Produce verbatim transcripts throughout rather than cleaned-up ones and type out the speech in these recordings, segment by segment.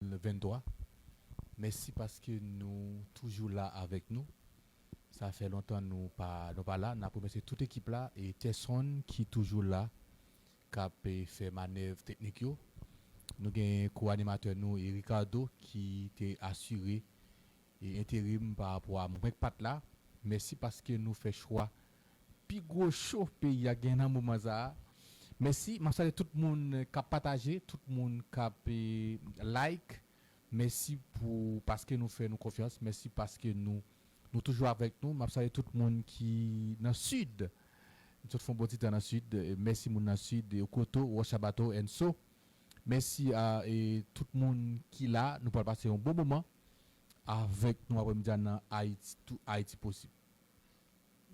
mil venntwa. Mèsi paske nou toujou la avèk nou. Sa fè lontan nou pa, nou pa la. N ap remèsye tout ekip la e Terson ki toujou la, k ap, eh, fè manèv teknik yo. Nou gen ko-animatè nou, eh, Ricardo, ki te asire, eh, enterim pa rapò a mwen k pa t la. Mèsi paske nou fè chwa pi gwo cho peyi a gen nan moman sa a. Mèsi, m ap salye tout moun k ap pataje, tout moun k ap, eh, like. Mèsi pou, paske nou fè nou konfyans. Mèsi paske nou, nou toujou avèk nou. M ap salye tout moun ki nan Sid. Nou sot fè yon bon ti tan nan Sid. Eh, mèsi moun nan Sid. Eh, Okoto, Rocha Bato, Enso. Mèsi a, eh, tout moun ki la. Nou pral pase yon bon moman avèk nou aprèmidi a nan Ayiti, tou Ayiti posib.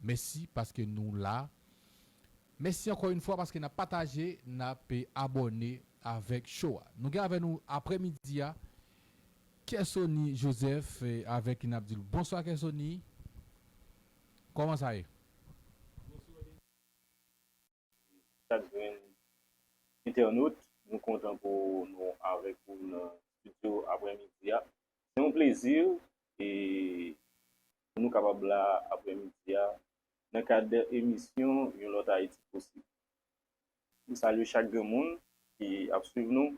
Mèsi paske nou la. Mèsi ankò yon fwa paske n ap pataje, n ap, eh, abòne avèk show a. Nou gen avèk nou aprèmidi a, Kèsoni Joseph, eh, avèk ki n ap di l bonswa Kèsoni. Kòman sa ye? Chak grenn entènot, nou kontan pou nou avèk ou nan estidyo aprèmidi a. Se yon plezi e pou nou kapab la aprèmidi a nan kad emisyon Yon Lòt Ayiti Posib. M salye chak grenn moun ki ap swiv nou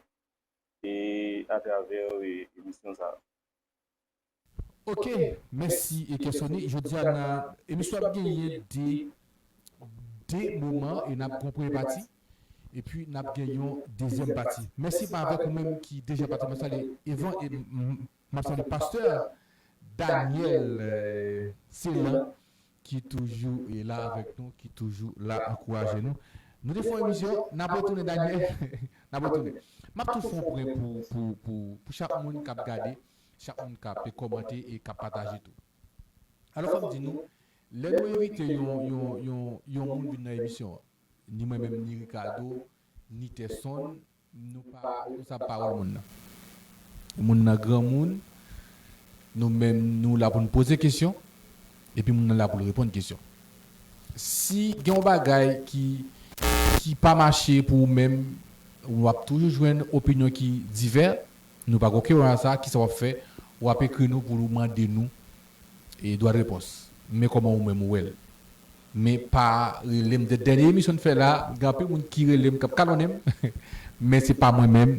e atravè, e, emisyon sa a. Ok, mèsi e Kèsoni. Jodi a nan emisyon ap genyen de, de moman e n ap gen yon premye pati epi n ap gen yon dezyèm pati. Mèsi pa avèk ou menm ki deja pati. M ap salye Evan e m, m, m ap salye pastè Daniel, eh, Selan ki toujou, eh, la avèk nou, ki toujou la ankouraje nou. Nou te fè yon emisyon, n ap retounen Daniel, n ap retounen. M ap tou fè yon pwen pou, pou, pou, pou chak moun k ap gade, chak moun k ap kòmante e k ap pataje tou. Alò, fò m di nou, lè nou envite yon, yon, yon, yon moun vin nan emisyon an, ni mwen menm, ni Ricardo, ni Terson, nou pa responsab pawòl moun nan. Moun nan granmoun, nou menm, nou la pou n poze kesyon, epi moun nan la pou l reponn kesyon. Si gen yon bagay ki, ki pa mache pou ou menm, w ap toujou jwenn opinyon ki divè, nou pa gen okenn pwoblèm ak sa, kisa w ap fè? W ap ekri nou pou w mande nou, e, dwa de repons. Men kòman ou menm ou wè l. Men pa rele m. Dè-, dènye emisyon n fè la, gen anpil moun ki rele m, k ap kalonnen m. Men se pa mwen menm.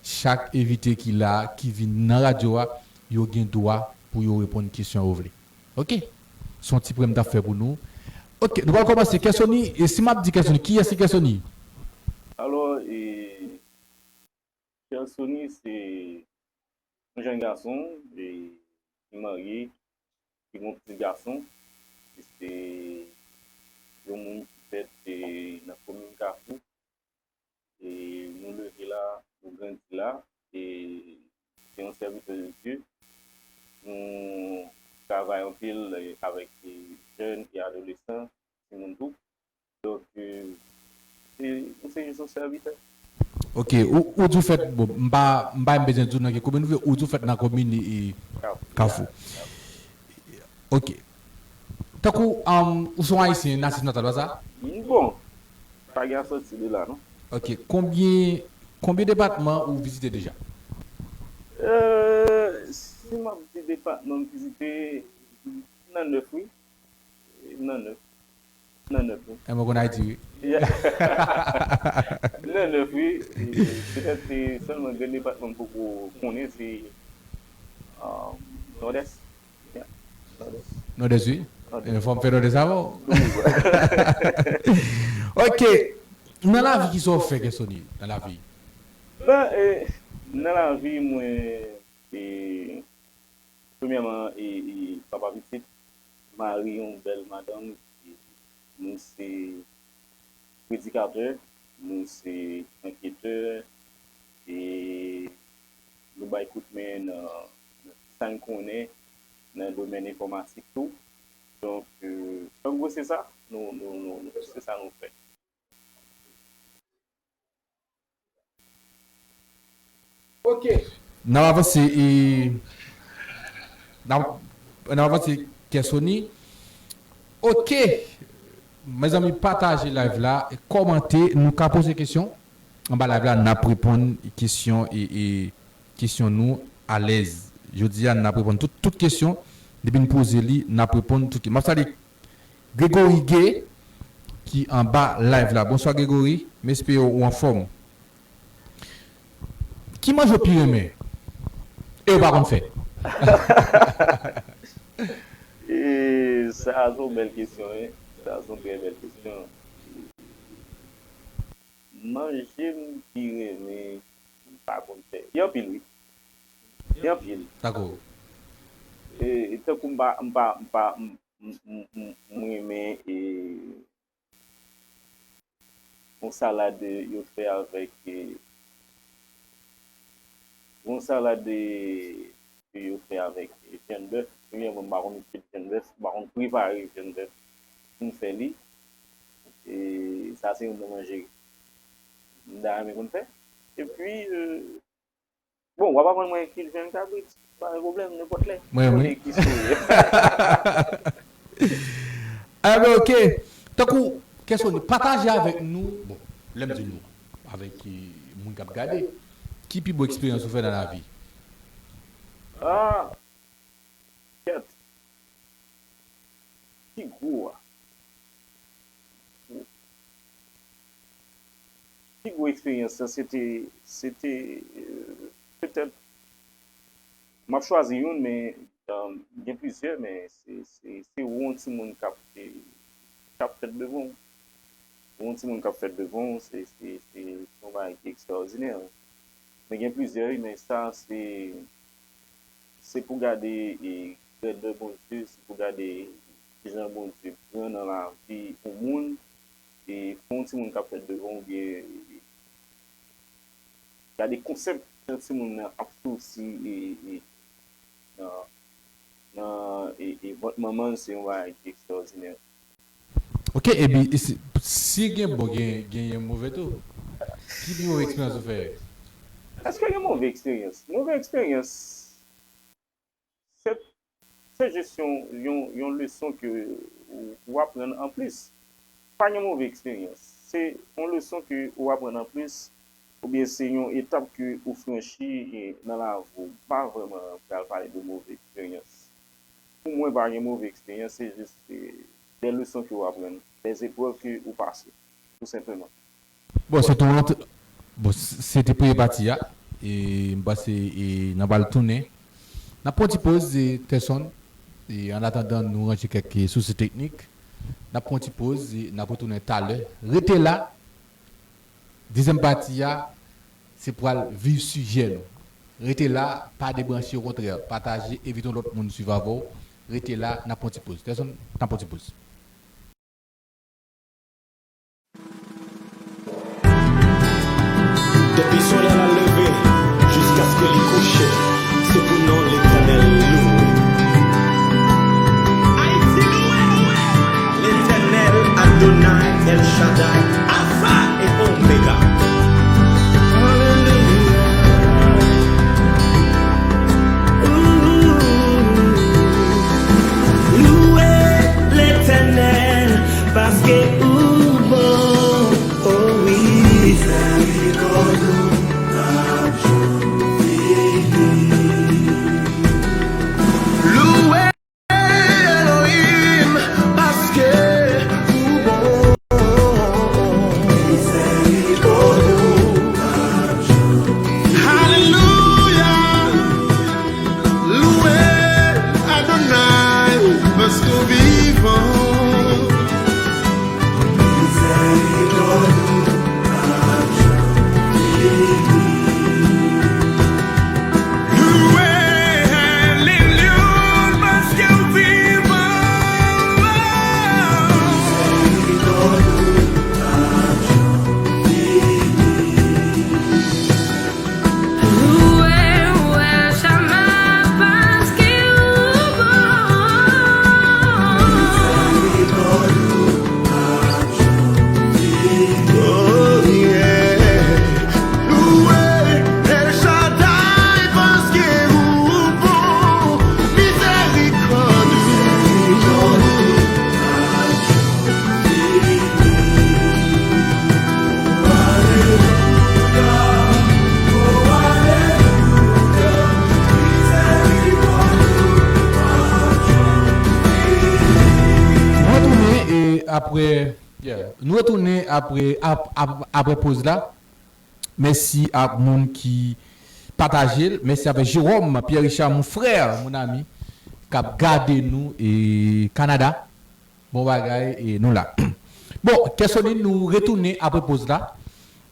Chak envite ki la, ki vin nan radyo a, yo gen dwa pou yo reponn kesyon yo vle. Ok? Se yon ti premye m t ap fè pou nou. Ok, nou pral kòmanse. Kèsoni, e si m ap di Kèsoni, kiyès ki Kèsoni? Alò, e, Kèsoni se yon jèn gason, e, ki marye, ki gen yon pitit gason. E se yon moun ki fèt, e, nan komin Kafou. E nou leve la, nou grandi la. E se yon sèvitè de Dye. Nou travay anpil, e, avèk, e, jèn e adolesan, timoun tou. Donk, e, e, nou se jis yon sèvitè. Ok, ou, ou di w fèt, bon, m pa, m pa menm bezwen di w nan ki komin ou ye, ou di w fèt nan komin, e, Kafou. Kafou. Ok. Tankou, um, ou se yon Ayisyen, natif natal, pa sa? Bon, pa gen a sòti de la, non. Ok, konbyen, konbyen depatman ou vizite deja? Euh, si m ap di depatman m vizite, nan nèf, wi. Nan nèf. Nan nèf, wi. E mwen konn Ayiti, wi. Yeah. Nan nèf, wi. E petèt se sèlman grenn depatman m poko konnen, se, um, Nòdès. Yeah. Nòdès. Nòdès, wi. Nòdès. E fò m fè Nòdès avè w. Ok. Nan lavi, kisa w fè, Kèsoni, nan lavi? Ben, e, nan lavi, mwen, e, premyèman, e, e, papa pitit, mari yon bèl madanm, e, nou se predikatè, nou se anketè, e nou bay kout men nan, nan sa n konnen nan domèn enfòmatik tou. Donk, e, an gwo, se sa, nou, nou, nou, nou, se sa nou fè. Ok. N ap avanse, e, n ap, n ap avanse, Kèsoni. Ok. Mezanmi, pataje live la, e kòmante, nou ka poze kesyon. Anba live la, n ap reponn kesyon e, e, kesyon nou alèz. Jodi a, n ap reponn tout, tout kesyon. Depi n poze li, n ap reponn tout. M ap salye Gregory Gay, ki anba live la. Bonswa, Gregory. M espere w anfòm. Ki manje w pi renmen? E w pa konn fè? E, sa se yon bèl kesyon, wi. Sa se yon trè bèl kesyon. Manje m pi renmen, m pa konn fè. Gen anpil, wi. Gen anpil. Dakò. E, e tankou m pa, m pa, m pa, m, m, m, m, m renmen, e, yon salad yo fè avèk, e, yon salad, e, ke yo fè avèk, e, vyann bèf. Premyèman, m pa konn kwit vyann bèf, m pa konn prepare vyann bèf pou m fè li. E sa se youn nan manje m ta renmen konn fè. Epi, e, bon, w ap aprann mwen kwit vyann kabrit, pa gen pwoblèm, nenpòt lè. Mwen, mwen. Konnen ki sou. Enben, oke. Tankou, kèsyon, pataje avèk nou, bon, lè m di nou, avèk, e, moun k ap gade, ki pi bon eksperyans ou fè nan lavi? Ah, kèt. Pi gwo a. Pi gwo eksperyans lan, se te, se te, euh, petèt, m ap chwazi youn, men, euh, gen plizyè, men se, se, se wè yon timoun k ap, e, k ap fèt devan w. Wè yon timoun k ap fèt devan w, se, se, se, se yon bagay ki ekstraòdinè. Men gen plizyè, wi, men sa, se, se pou gade, e, grandè Bondye, se pou gade kijan Bondye pran nan lavi yon moun, e, pou yon timoun k ap fèt devan w, oubyen, e, gade konsèp jan timoun nan ap soti, e, e, nan, nan, e, e, vant manman l, se yon bagay ki ekstraòdinè. Ok, epi si, si gen bon, gen, genyen move tou. Ki pi move eksperyans ou fè? Èske gen move eksperyans? Move eksperyans, se, se jis yon, yon, yon leson ke ou, ou aprann anplis. Pa gen move eksperyans. Se yon leson ke ou aprann anplis, oubyen se yon etap ke ou franchi, e, nan lavi w. M pa vrèman pral pale de move eksperyans. Pou mwen, pa gen move eksperyans, se jis, e, de leson ke ou aprann, de eprèv ke ou pase, tou senpleman. Bon, se te yon ant-, bon, s-, se te premye pati a. E m panse, e, n ap al tounen. N ap pran yon ti poz, e, Tèson. E, an atandan nou ranje kèk, e, sousi teknik, n ap pran yon ti poz, e, n ap retounen talè. Rete la. Dezyèm pati a, se pral viv sijè nou. Rete la, pa debranche, okontrè, pataje, envite yon lòt moun swiv avè w. Rete la, n ap pran yon ti poz. Tèson, n ap pran yon ti poz. Depi solèy la leve jiskaske li kouche, se pou non Letènèl louwe. Ayiti louwe, louwe. Letènèl Adonay, El Shaddai, Alfa e Omega. Alelouya. Louwe Letènèl, paske ou bon, o wi. Mizèrikòd ou pa janm fini. Louwe Elohim, paske ou bon. Apre, yeah. Nou retounen apre, ap, ap, apre poz la. Mèsi ak moun ki pataje l. Mèsi avèk Jerome, Pierre Richard, mon frère, mon ami, k ap gade nou e Kanada. Bon bagay, e nou la. Bon, Kèsoni, nou retounen apre poz la.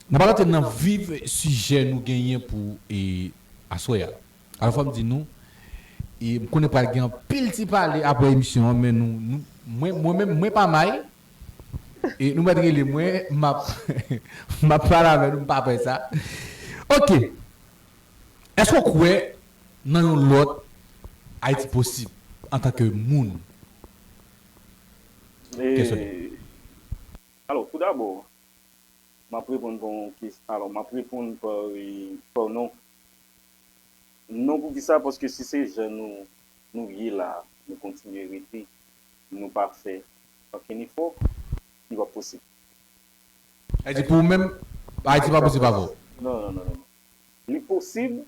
N ap rantre nan vif sijè nou genyen pou e aswè a. Alò, fò m di nou, e m konnen pral gen anpil ti pale apre emisyon an, men nou, nou mwen, mwen menm, mwen pa may. E nou mèt rele mwen, m ap, m ap pale avè nou, m pa pè sa. Ok. Èske w kwè nan yon lòt Ayiti posib antanke moun? Kèsoni. Alò, tou dabò, m ap reponn pou yon kesyon. Alò, m ap reponn pa, pa non. Non, poukisa? Paske si se jan nou, nou ye la, nou kontinye rete, nou pa fè okenn efò, li p ap posib. Sa vle di pou ou menm, Ayiti pa posib avè w? Non, non, non, non. Li posib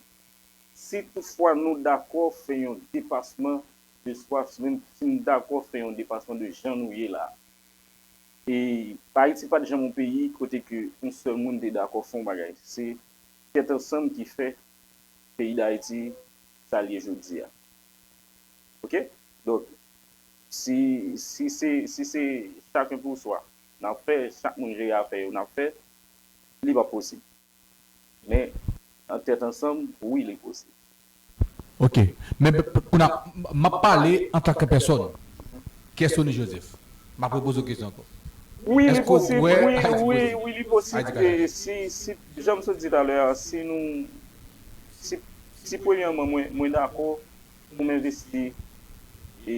si toutfwa nou dakò fè yon depasman de swa, si nou dakò fè yon depasman de jan nou ye la. E Ayiti pa t janm yon peyi kote ke yon sèl moun te dakò fè yon bagay. Se tèt ansanm ki fè peyi Dayiti sa l ye jodi a. Ok? Donk, si, si se, si se chacun pour soi, n ap fè, chak moun jere afè yo, n ap fè, li p ap posib. Men, an tèt ansanm, wi, li posib. Ok. Men, men, kounye a, m ap pale antanke pèsòn. Kèsoni Joseph. M ap repoze w kesyon ankò. Wi, li posib. Wi, wi, wi, li posib. E si, si, jan m sot di talè a, si nou, si, si premyèman, mwen, mwen dakò pou m envesti e,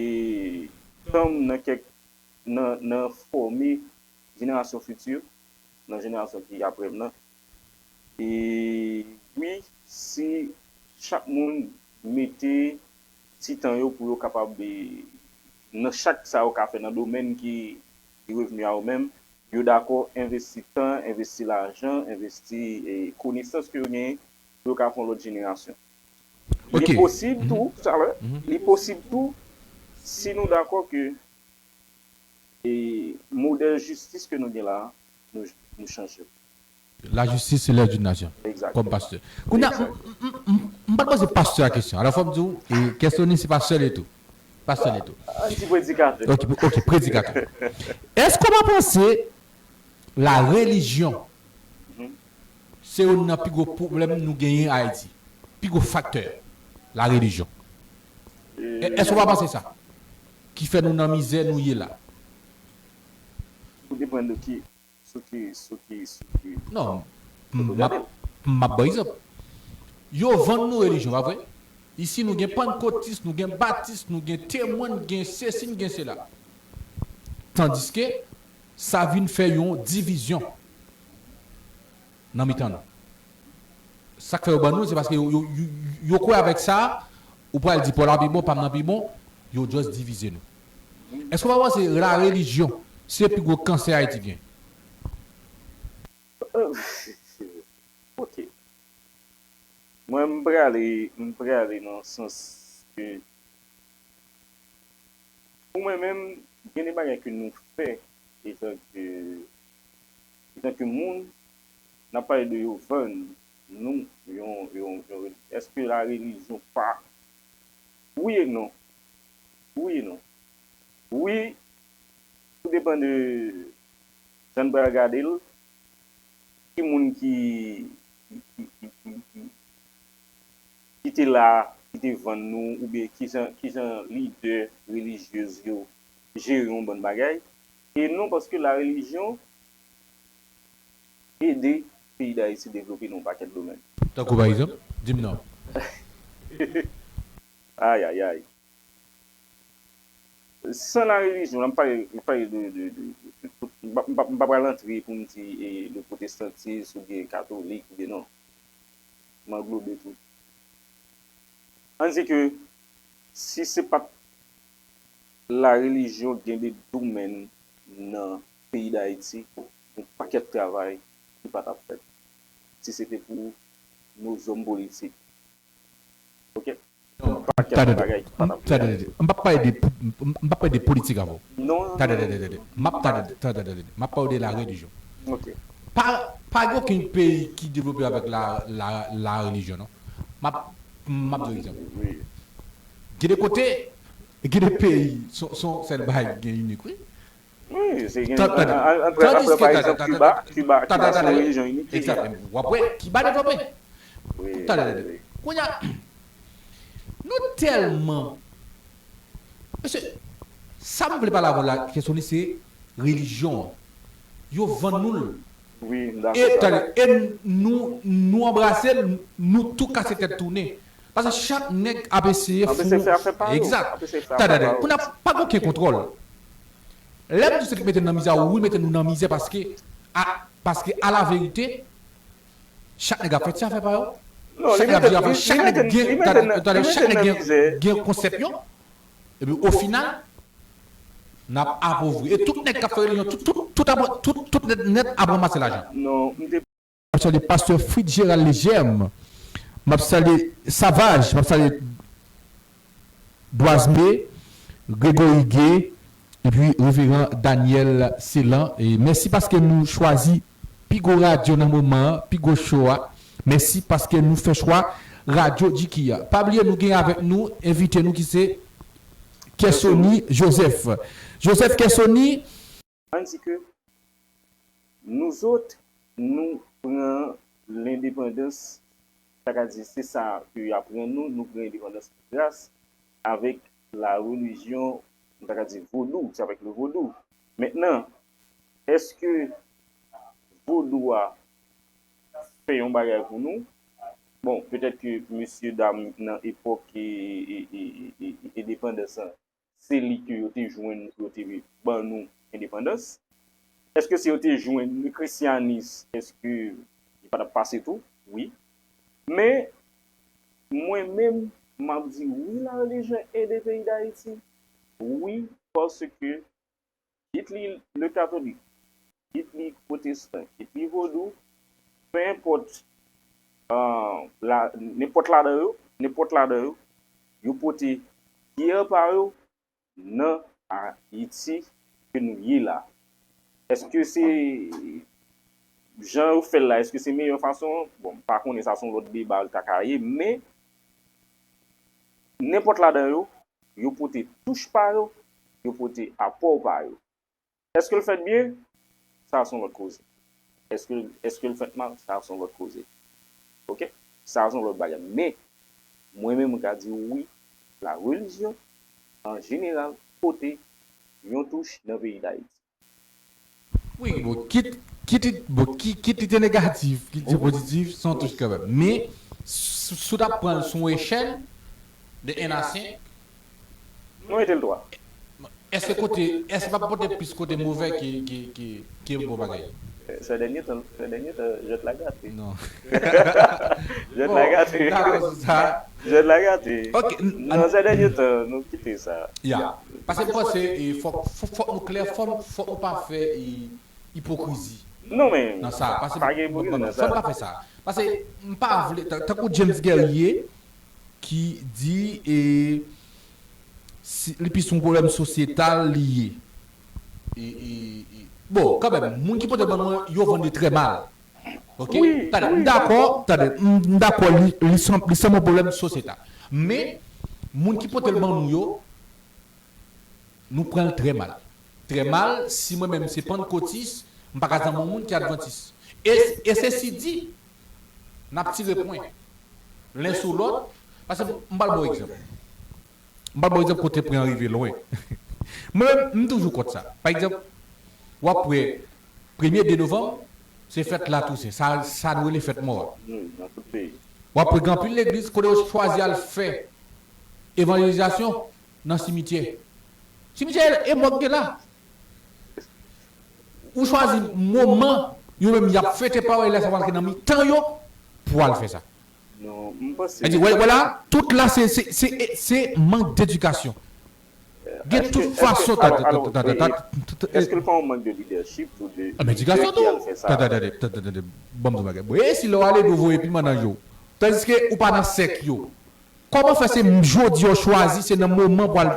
tan m nan kèk, nan, nan fòme jenerasyon fiti, nan jenerasyon ki apre m nan. E wi, si chak moun mete ti tan yo pou yo kapab, e, nan chak sa yo ka fè nan domèn ki, ki revni a yo menm, yo dakò envesti tan, envesti lajan, envesti, e, konesans ke yo genyen pou yo ka fè yon lòt jenerasyon. Li posib tou, talè, li posib tou, si nou dakò ke e modèl jistis ke nou gen la a, nou, nou chanje l. La justice, c'est l'heure d'une nation. Exactement. Kòm pastè. Kounye a, m, m, m, m pa t poze pastè a kesyon. Alò, fò m di w, e Kèsoni se pastè li tou. Pastè li tou. An di predikatè. Ok, ok, predikatè. Èske w pa panse la relijyon se youn nan pi gwo pwoblèm nou genyen Ayiti? Pi gwo faktè, la relijyon. Èske w pa panse sa? Ki fè nou nan mizè nou ye la. Ou depann de ki, sou ki, sou ki, sou ki. Non, m ap, m ap ba egzanp. Yo vann nou relijyon, pa vre? Isi, nou gen pannkotis, nou gen batis, nou gen temwen, nou gen sesi, nou gen sela. Tandiske, sa vin fè yon divizyon nan mitan nou. Sa k fè yo ban nou, se paske yo, yo, yo, yo kwè avèk sa, ou pral di pa w la pi bon, pa m nan pi bon, yo just divize nou. Èske w pa panse la relijyon se pi gwo kansè Ayiti gen? Ok. Mwen, m prale, m prale nan sans ke, pou mwen menm, gen de bagay ke nou fè etanke, etanke moun, n ap pale de yo vann nou yon, yon, yon, èske la relijyon pa, wi e non. Wi e non. Wi, tou depann de jan n pral gade l, ki moun ki, ki, ki, ki, ki, ki te la, ki te vann nou, oubyen ki jan, ki jan lidè relijyez yo jere yon bann bagay. E non, paske la relijyon ede peyi Dayiti devlope nan yon pakèt domèn. Tankou pa egzanp? Di m non. Ayayay. San la relijyon, la, m pale, m pale de, de, de, de tout, m pa, m pa, m pa pral antre pou m di e, le pwotestantis oubyen katolik oubyen non. M anglobe tout. Ann di ke si se pa t la relijyon, gen de domèn nan peyi Dayiti, yon pakèt travay ki pa t ap fèt. Si se te pou nos hommes politiques. Ok? Non, Pakèt bagay ki pa t ap realize. M p ap pale de, m p ap pale de politik avè w. Non, non, non. M ap pale de, m ap pale de la religion. Ok. Pa, pa gen okenn peyi ki devlope avèk la, la, la religion, non. M ap, m ap di w egzanp. Gen de kote, gen de peyi, son, son sèl bagay ki gen inik, wi. Wi, se gen, an, an, an, an, pa egzanp, Kiba, Kiba, Kiba se yon relijyon inik ki gen. W ap wè, Kiba devlope. Wi, wi. Kounye a, nou tèlman, mesye, sa m vle pale avè w la, kesyon li se relijyon an. Yo vann nou l. Wi, m dakò. E, tande, e nou, nou anbrase l, nou tou kase tèt tounen. Paske chak nèg ap eseye fou. Ap eseye fè afè pa yo. Egzat. Ap eseye fè afè pa yo. Tande, kounye a pa gen okenn kontwòl. Lè m di se ki mete n nan mizè, wi, mete nou nan mizè paske, a, paske a la verite, chak nèg ap fè ti afè pa yo. Non, li mete, li mete, li mete n nan mizè. Chak nèg gen, tande, chak nèg gen, gen konsèp yo. Epi o final, n ap apovri. E tout nèg k ap fè relijyon, tout, tout, tout, ap, tout, tout nèt, nèt ap ranmase lajan. Non, m te M ap salye Pastè Fritz Gérald Legerme. M ap salye Savaj. M ap salye Dwazme, Gregory Gay, epi Reveran Daniel Celan. E mèsi paske nou chwazi pi gwo radyo nan moman an, pi gwo show a. Mèsi paske nou fè chwa Radyo Jiki a. Pa bliye nou gen avèk nou envite nou ki se Kèsoni Joseph. Joseph Kèsoni. Ann di ke nou zòt, nou pran lendepandans, sa ka di se sa ke y ap rann nou, nou pran endepandans gras avèk la relijyon, nou ta ka di vodou, se avèk le vodou. Mentnan, èske vodou a fè yon bagay pou nou? Bon, petèt ke mesye dam nan epòk e, e, e, e, e, endepandans lan, se li ke yo te jwenn pou yo te ban nou endepandans? Èske si yo te jwenn le krisyanis, èske li pa t ap pase tou? Wi. Men, mwen menm, m ap di wi, la relijyon ede peyi Dayiti. Wi, paske kit li le katolik, kit li pwotestan, kit li vodou, pe enpòt, ah, la, nenpòt ladan yo, nenpòt ladan yo, yo pote pyè pa yo nan Ayiti ke nou ye la. Èske se jan yo fè l la, èske se meyè fason an? Bon, m pa konnen, sa se yon lòt deba l ta ka ye, men nenpòt ladan yo, yo pote touch pa yo, yo pote apò pa yo. Èske l fèt byen? Sa se yon lòt koze. Èske, èske l fèt mal? Sa se yon lòt koze. Oke? Sa se yon lòt bagay. Men, mwen menm, mwen ka di w wi, la relijyon, an jeneral, pote yon touch nan peyi Dayiti. Wi, bon, kit, kit, bon, ki, kit li te negatif, kit li te pozitif, se yon touch kanmenm. Men, si, si w t ap pran l sou yon echèl de en a senk, mwen mete l twa. Èske kote, èske pa pote plis kote move ke, ke, ke, ke bon bagay? Sè dènye tan, sè dènye tan, jwèt la gate. Non. Jwèt la gate. Dakò sou sa. Jwèt la gate. Ok. Non, sè dènye tan, nou kite sa. Ya. Paske m panse, e, fòk, fòk, fòk nou klè, fòk, fòk nou pa fè, e, ipokrizi. Non, men, nan sa. Paske pa gen ipokrizi nan sa. Fòk nou pa fè sa. Paske m pa vle, tan-, tankou James Guerrier, ki di, e, si, li plis yon pwoblèm sosyetal li ye. E, e, e, bon, kanmenm, moun ki pote l ban mwen, yo vann li trè mal. Oke? Tande, m dakò, tande, m, m dakò, li, li sanble, li sanble yon pwoblèm sosyetal. Men, moun ki pote l ban nou yo, nou pran l trè mal. Trè mal, si mwen menm se pannkotis, m pa ka zanmi yon moun ki advantis. E, e sesi di, n ap tire pwen len sou lòt, paske m pral ba w egzanp. M pral ba w egzanp kote pwen an rive lwen. Mwen menm, m toujou kont sa. Pa egzanp, w ap wè, premye de novanm, se fèt Latousen. Sa, sa nou rele fèt mò a. Wi, nan tout peyi. W ap wè gen anpil legliz kote yo chwazi al fè evanjelizasyon nan simityè. Simityè e mòg gen la. Ou chwazi moman yo menm y ap fete pa w, e lè sa pral ke nan mitan yo pou w al fè sa. Non, m panse. Sa di, wè, wè la, tout la, se, se, se, se mank dedikasyon. Gen tout fason, ta, ta, ta, ta, ta, ta, èske l pa yon mank de lidèchip ou de, de jèn ki al fè sa? Tande, tande, tande, tande, tande. Ban m di w bagay. Bon, e si lè w ale, nou voye piman nan je w. Tandiske ou pa nan sèk yo. Kòman fè se jodi a w chwazi, se nan moman pou al,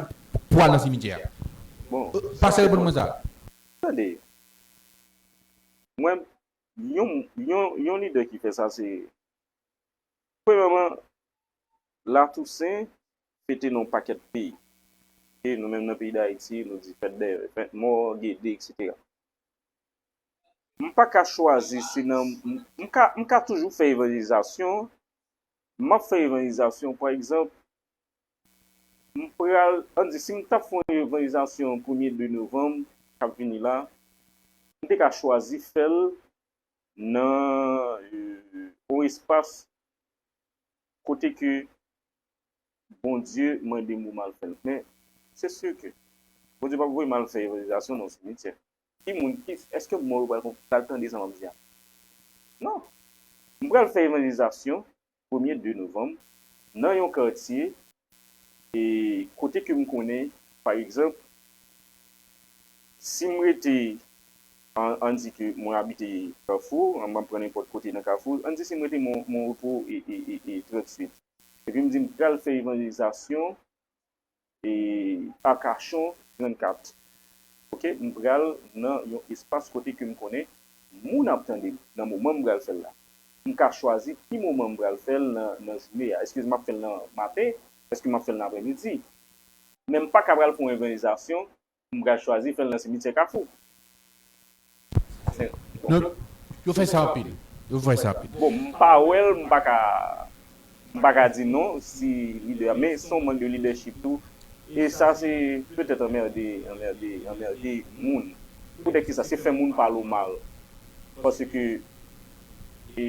pou al nan simityè a? Bon, pastè, reponn mwen sa. Tande, mwen, yon, yon, yon lidè ki fè sa, se, premyèman, Latousen fete nan yon pakèt peyi. E nou menm nan peyi Dayiti, nou di fèt dèyè, fèt mò, gede, etsetera. M pa ka chwazi si nan, m, m ka, m ka toujou fè evanjelizasyon, m ap fè evanjelizasyon, pa egzanp, m pral, ann di, si m t ap fè yon evanjelizasyon premye de novanm k ap vini la, m te ka chwazi fè l nan, euh, yon espas kote ke Bondye mande m pou m al fè l. Men, se si ke Bondye p ap voye m al fè evanjelizasyon nan yon simityè. Ki moun, ki, èske mò yo pral, pral tande sa m ap di a? Non. M pral fè evanjelizasyon premye de novanm nan yon katye, e kote ke m konnen, pa egzanp, si m rete, an, ann di ke mwen abite Kafou, an, m ap pran nenpòt kote nan Kafou, ann di si m rete Mon, Mon Repos e, e, e, e tranntuit, epi m di m pral fè evanjelizasyon e Akachon trannkat. Oke, m pral nan yon espas kote ke m konnen moun ap tande m nan moman m pral fè l la. M ka chwazi ki moman m pral fè l nan, nan jounen an. Èske m ap fè l nan maten? Èske m ap fè l nan aprèmidi? Men m pa ka pral fè yon evanjelizasyon, m pral chwazi fè l nan simityè Kafou. Non, yo fè sa anpil. Yo fè sa anpil. Bon, m pa wè l, m pa ka, m pa ka di non si lidè a, men se yon mank de lidèchip tou. E sa se petèt anmède, anmède, anmède moun. Poutèt ki sa, se fè moun pale w mal. Paske, e,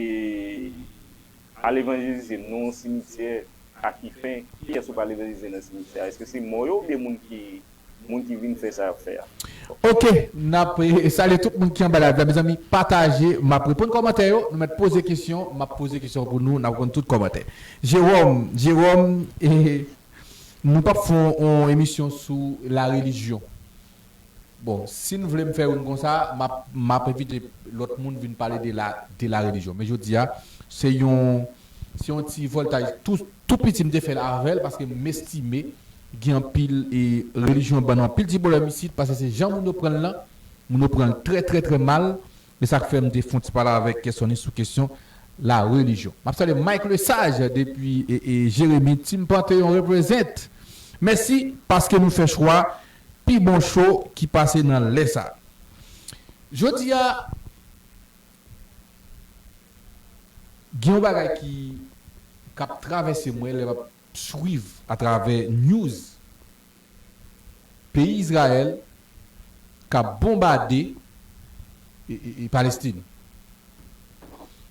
al evanjelize nan yon simityè, a ki fen? Kiyès ou pral evanjelize nan simityè a? Èske se mò yo oubyen moun ki, moun ki vin fè sa y ap fè a? Ok, n ap, eh, salye tout moun ki anba live la, mezanmi, pataje, m ap reponn kòmantè yo, nou mèt poze kesyon, m ap poze kesyon pou nou, n ap reponn tout kòmantè. Jewòm, Jewòm, eh, nou p ap fè yon, yon emisyon sou la relijyon. Bon, si n vle m fè youn konsa, m ap, m ap envite lòt moun vin pale de la, de la relijyon. Men jodi a, se yon, se yon ti vòltaj tou, tou piti m te fè l avè l, paske m estime gen anpil, e, relijyon ban nou anpil ti pwoblèm isit, paske se jan moun yo pran l lan, moun yo pran l trè, trè, trè mal. E sa k fè m te fè yon ti pale avèk Kèsoni sou kesyon la relijyon. M ap salye Mike Lesage depi, e, e, Jeremi, Team Pantheon represent. Mèsi paske nou fè chwa pi bon cho ki pase nan lè sa. Jodi a, gen yon bagay ki, k ap travèse mwen lè m ap swiv atravè news. Peyi Izrayèl k ap bonbade, e, e, e, Palestin.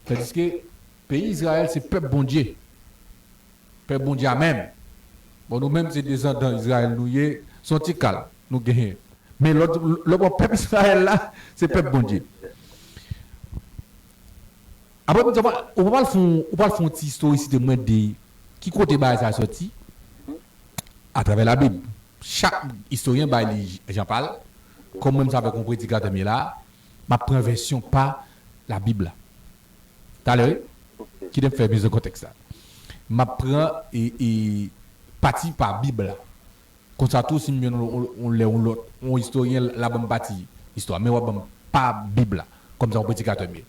Tandiske peyi Izrayèl se pèp Bondye. Pèp Bondye a menm. Bon, nou menm se desandan Izrayèl nou ye, se yon ti kal nou genyen. Men lòt, lè w pran pèp Izrayèl la, se pèp Bondye. Apre m di w, ou pral fè yon, ou pral fè yon ti istorisite mwen de ki kote bagay sa soti, atravè Labib. Chak istoryen bay li jan pa l. Kòm mwen menm se avèk yon predikatè m ye la, m ap pran vèsyon pa Labib la. Talè, wi, kite m fè miz an kontèks la. M ap pran, e, e, pati pa Bib la. Konsa tou, si m jwenn yon, yon, yon lè yon lòt, yon istoryen, l ap ban m pati istwa, men w ap ban m pa Bib la, kòm sa yon predikatè m ye.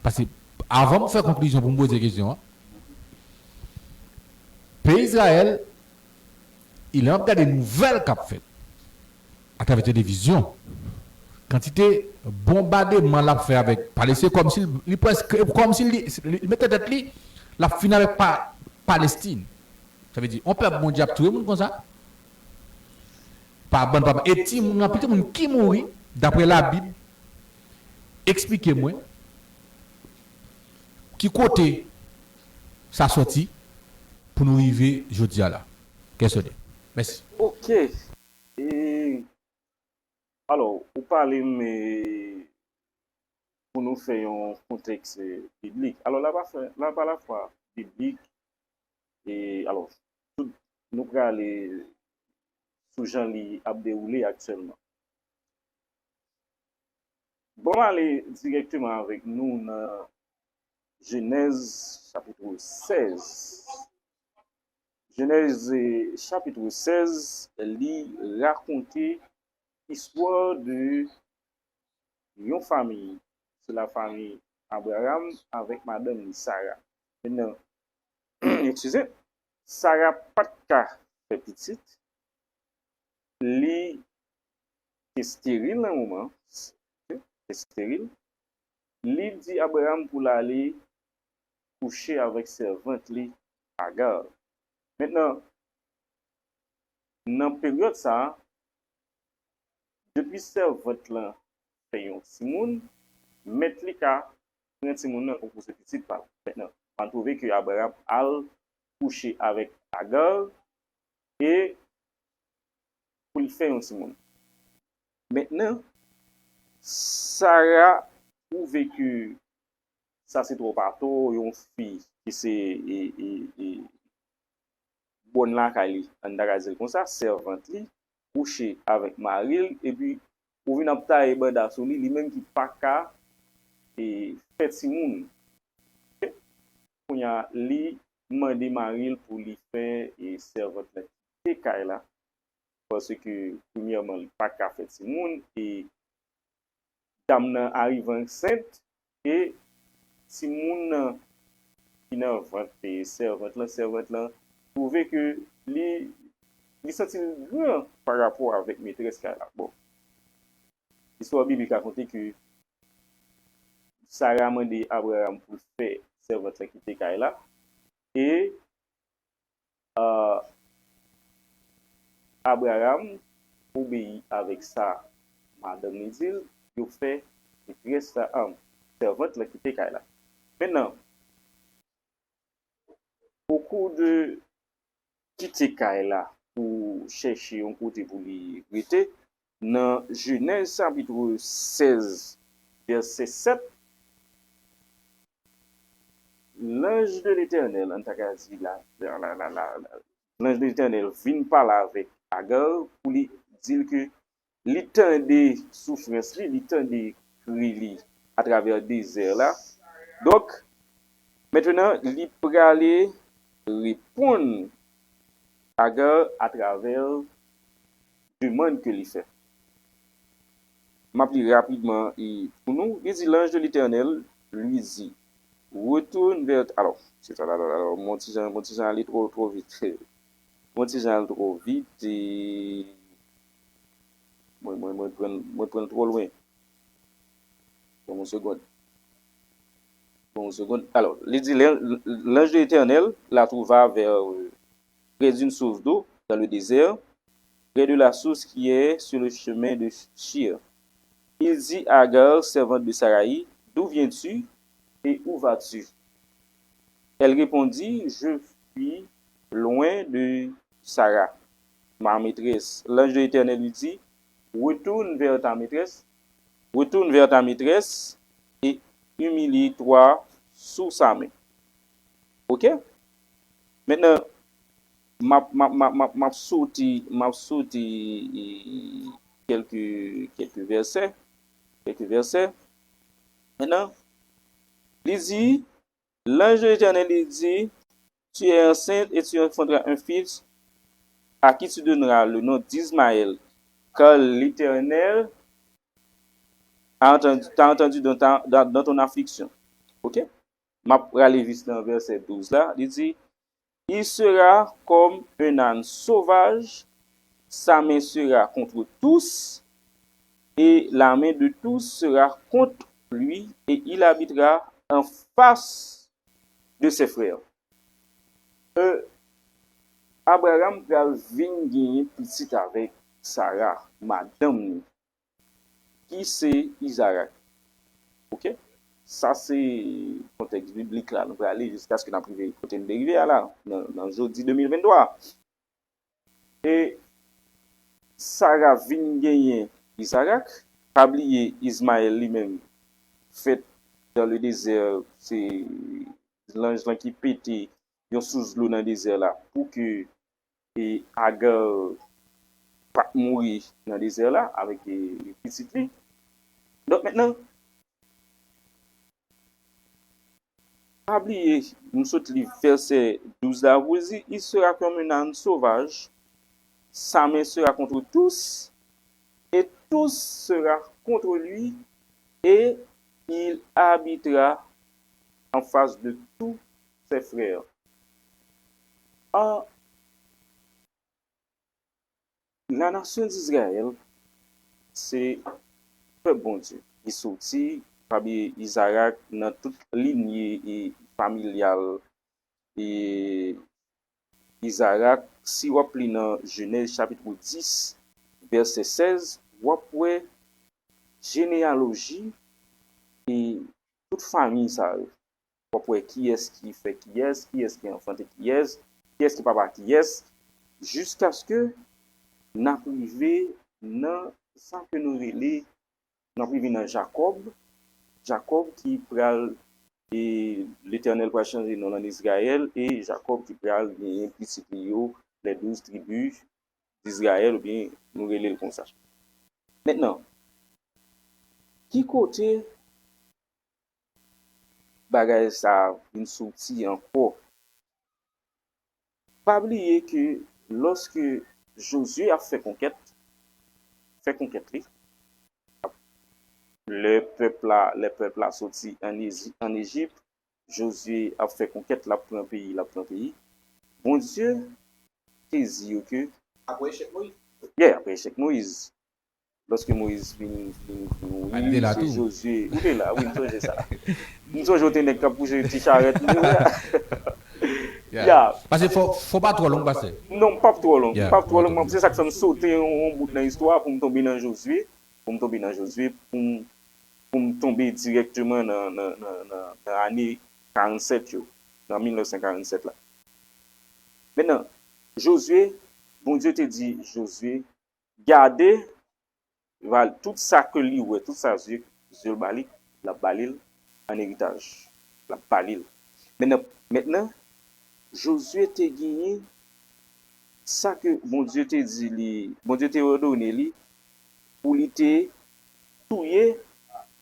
Paske, avan m fè konklizyon pou m poze kesyon an, peyi Izrayèl, e lè m ap gade nouvèl k ap fèt atravè televizyon, kantite bonbademan l ap fè avèk Palestin, kòmsi li, li prèske, kòmsi li, li mete tèt li, l ap fini avèk pa, Palestin. Sa vle di, yon pèp Bondye ap touye moun konsa? Pa bann, pa bann. E timoun, anpil timoun ki mouri, daprè Labib, eksplike mwen ki kote sa soti pou nou rive jodi a la. Kèsoni. Mèsi. Ok. E, alò, ou pale m, e, pou nou fè yon kontèks, e, biblik. Alò, l ap, l ap alafwa biblik, e, alò, tout, nou prale sou jan li ap dewoule aktyèlman. Bon, m ale dirèkteman avèk nou nan Jenèz, chapit sèz. Jenèz, eh, chapit sèz, li rakonte istwa de yon fanmi, se la fanmi Abraram avèk madanm li, Sara. Mentnan, eskize, Sara pa t ka fè pitit, li te esteril nan moman, te esteril, li di Abraram pou l ale kouche avèk sèvant li Agar. Mentnan, nan peryòd sa a, depi sèvant lan fè yon timoun, mèt li ka pran timoun nan tankou se pitit pa l. Mentnan, ann twouve ke Abraram al kouche avèk Agar e pou l fè yon timoun. Mentnan, Sara twouve ke sa se twòp atò, yon fi ki se, e, e, e, bòn lakay li, ann ta ka di l konsa, sèvant li, kouche avèk mari l, epi ou vin ap taye banda sou li, li menm ki pa ka, e, fè timoun. Kounye a, li mande mari l pou li fè, e, sèvant lan kite kay la, paske, premyèman, li pa ka fè timoun, e dam nan arive ansent, e timoun nan ki nan vant, e, sèvant lan, sèvant lan twouve ke li, li santi l gran pa rapò avèk metrès kay la. Bon, istwa biblik rakonte ke Sara mande Abraram pou l fè sèvant lan kite kay la, e, a, Abraram obeyi avèk sa madanm li di l, yo fè metrès la, a, sèvant lan kite kay la. Mentnan, okou de kite kay la pou chèche yon kote pou li rete, nan Jenèz chapit sèz, vèsè sèt, lanj de Letènèl, ann ta ka di la, la, la, la, la, la, lanj de Letènèl vin pale avèk Agar pou li di l ke li tande soufrans li, li tande kri li atravè dezè la. Donk, mentnan, li prale reponn Agar atravè demann ke li fè. M ap li rapidman e pou nou. Li di, l'ange de l'Éternel lui dit, retourne vers, alò, se sa la, la, la, la, mwen ti jan, mwen ti jan ale twò, twò vit. Mwen ti jan ale twò vit e mwen, mwen, mwen pran, mwen pran twò lwen. Ban mwen yon segond. Ban mwen yon segond. Alò, li di, l'an-, l'ange de l'Éternel la trouva vers, euh, près d'une source d'eau dans le désert, près de la source qui est sur le chemin de Shur. Il dit à Agar, servante de Saraï, d'où viens-tu et où vas-tu? Elle répondit, je fuis loin de Sara, ma maîtresse. L'ange de l'Éternel lui dit, retourne vers ta maîtresse, retourne vers ta maîtresse et humilie-toi sous sa main. Ok? Mentnan, m ap, m ap, m ap, m ap, m ap soti, m ap soti, e, kèlke, kèlke vèsè, kèlke vèsè. Mentnan, li di, l'ange de l'Éternel lui dit, tu es enceinte et tu enfanteras un fils à qui tu donneras le nom d'Ismaël, car l'Éternel a entendu, t'a entendu dans ta, dans, dans ton affliction. Ok? M ap prale jis nan vèsè douz la. Li di, il sera comme un âne sauvage, sa main sera contre tous, et la main de tous sera contre lui, et il habitera en face de ses frères. Euh, Abraham pral vin genyen pitit avèk Sara, madanm li, ki se Izarak. Ok? Sa se kontèks biblik la. Nou prale jiskaske n ap rive kote n te rive a la, nan, nan jodi de mil venntwa. E Sara vin genyen Izarak. Pa bliye, Izmayèl li menm, fèt dans le désert, se lanj lan ki pete yon sous dlo nan dezè la pou ke, e, Agar pa t mouri nan dezè la avèk, e, pitit li. Donk, mentnan, Pa bliye, nou sot li vèsè douz la, pou di, il sera comme un âne sauvage, sa main sera contre tous, et tous sera contre lui, et il habitera en face de tous ses frères. An La nation d'Israël, se pèp Bondye. Li soti, pa bliye Izarak, nan tout linye e familyal e Izarak. Si w ap li nan Jenèz chapit dis, vèsè sèz, w ap wè jeneyaloji e tout fanmi sa yo. W ap wè kiyès ki fè kiyès, kiyès ki anfante kiyès, kiyès ki papa kiyès, jiskaske n ap rive nan sa ke nou rele, n ap rive nan Jakòb, Jakòb ki pral, e Letènèl pral chanje non l an Izrayèl, e Jakòb ki pral genyen pitit li yo, les douze tribus d'Israël, oubyen nou rele l konsa. Mentnan, ki kote bagay sa a vin soti ankò? Pa bliye ke lòske Jozye ap fè konkèt, fè konkèt li, lè pèp la, lè pèp la soti ann Ezi-, ann Ejip, Jozye ap fè konkèt, l ap pran peyi, l ap pran peyi. Bondye te di yo ke Apre echèk Moyiz. Yeah, apre echèk Moyiz. Lòske Moyiz fin, fin, fin mouri, se Jozye. Ou te la, wi, m sonje sa. M sonje w te nèg k ap pouse ti charèt li, wi. Yeah. Paske fò, fò pa twò long, pastè. Non, m p ap twò long. M p ap twò long. Se sa k fè m sote yon, yon bout nan istwa pou m tonbe nan Jozye. Pou m tonbe nan Jozye, pou m, pou m tonbe dirèkteman nan, nan, nan, nan, nan ane karannsèt yo, nan mil nèf san karannsèt la. Mentnan, Jozye, Bondye te di Jozye, gade, va, tout sa ke li wè, tout sa zye, zye l ba li, l ap ba li l an eritaj. L ap ba li l. Mentnan, mentnan, Jozye te genyen sa ke Bondye te di li, Bondye te òdone li pou li te touye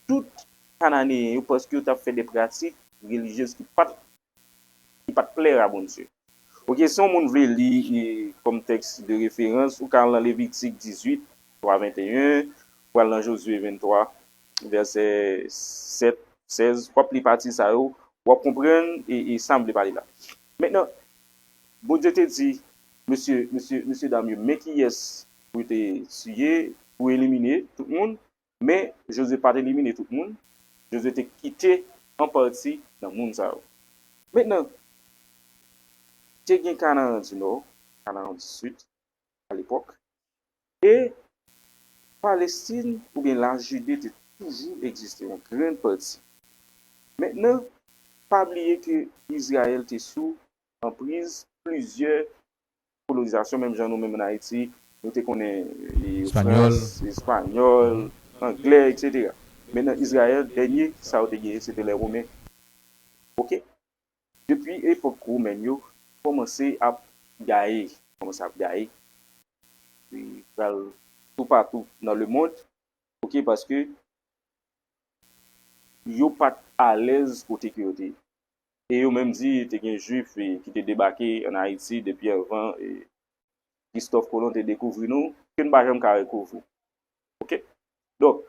tout Kananeyen yo, paske yo t ap fè de pratik relijyez ki pa t, ki pa t plè a Bondye. Oke, si yon moun vle li, e, kòm tèks de referans, ou ka al nan Levitik dizuit, twa venteyen, ou al nan Jozye venntwa, vèsè sèt, sèz, w ap li pati sa yo, w ap konprann e, e sa m vle pale la. Mentnan, Bondye te di, mesye, mesye, mesye dam yo, men kiyès pou te tiye, pou elimine tout moun, men Jozye pa t elimine tout moun. Jozye te kite an pati nan moun sa yo. Mentnan, te gen Kanaran di Nò, Kanaran di Sid, alepòk, e Palestin oubyen Lajide te toujou egziste, yon grenn pati. Mentnan, pa bliye ke Izrayèl te sou anpriz plizyè kolonizasyon, menm jan nou menm ann Ayiti, nou te konnen, e, Frans, Espanyòl, Anglè, etsetera. Mentnan, Izrayèl, dènye sa yo te genyen, se te lè Women. Oke? Depi epòk Women yo, kòmanse ap gaye, kòmanse ap gaye. E pral toupatou nan lemond, oke, paske yo pa t alèz kote ke yo te ye. E yo menm di te gen Jwif, e, ki te debake ann Ayiti depi anvan, e, Kristòf Kolon te dekouvri nou, ke n pa janm ka rekouvri. Oke? Donk,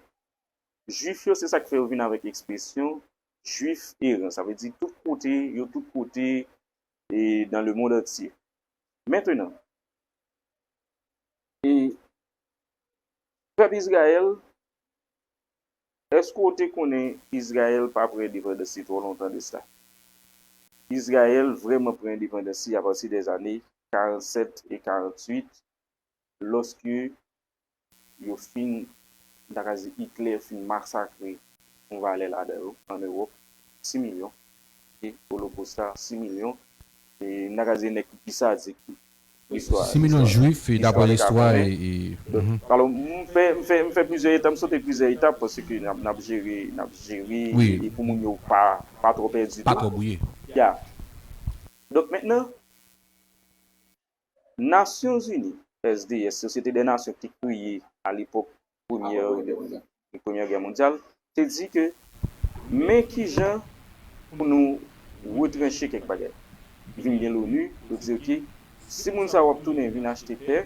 Jwif yo, se sa k fè yo vin avèk ekspresyon Jwif eran. Sa vle di tout kote, yo tout kote, e dans le monde entier. Mentnan, e pèp Izrayèl, èske w te konnen Izrayèl pa pran endepandans li twò lontan de sa? Izrayèl vrèman pran endepandans li apati dèzane karannsèt e karantuit, lòske yo fin, m ta ka di Hitler fin masakre yon valè ladan yo ann Ewòp, sis milyon, e Olokòs la, sis milyon, e m ta ka di nèg ki pi sadik listwa, sis milyon Jwif, e dapre listwa, e, e, alò, m fè, m fè, m fè plizyè etap, m sote plizyè etap, paske n ap, n ap jere, n ap jere, e pou moun yo pa, pa twò pèdi tou. Pa twò bwouye. Ya. Donk, mentnan, Nasyonzini, S D S, Société des Nations, ki te kreye alepòk premyè, premyè gè mondyal, te di ke men kijan pou nou retranche kèk bagay. Vin gen l'ONU, yo di, oke, si moun sa yo ap tounen vin achte tè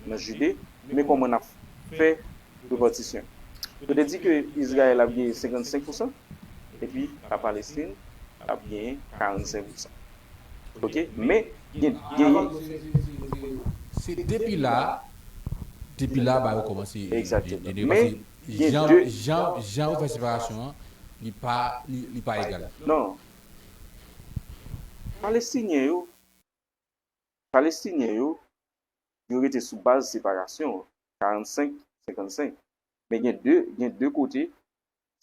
nan Jide, men kòman n ap fè repatisyon. Yo te di ke Izrayèl ap genyen senkannsenk pousan, epi Lapalestin ap genyen karannsenk pousan. Oke? Men, gen, gen, Se depi la, depi la, ba yo kòmanse. Egzakteman. Men, gen jan, de jan, jan yo fè separasyon an, li pa, li, li pa egal. Non. Palestinyen yo, Palestinyen yo, yo rete sou baz separasyon an, karannsenk senkannsenk. Men gen de, gen de kote,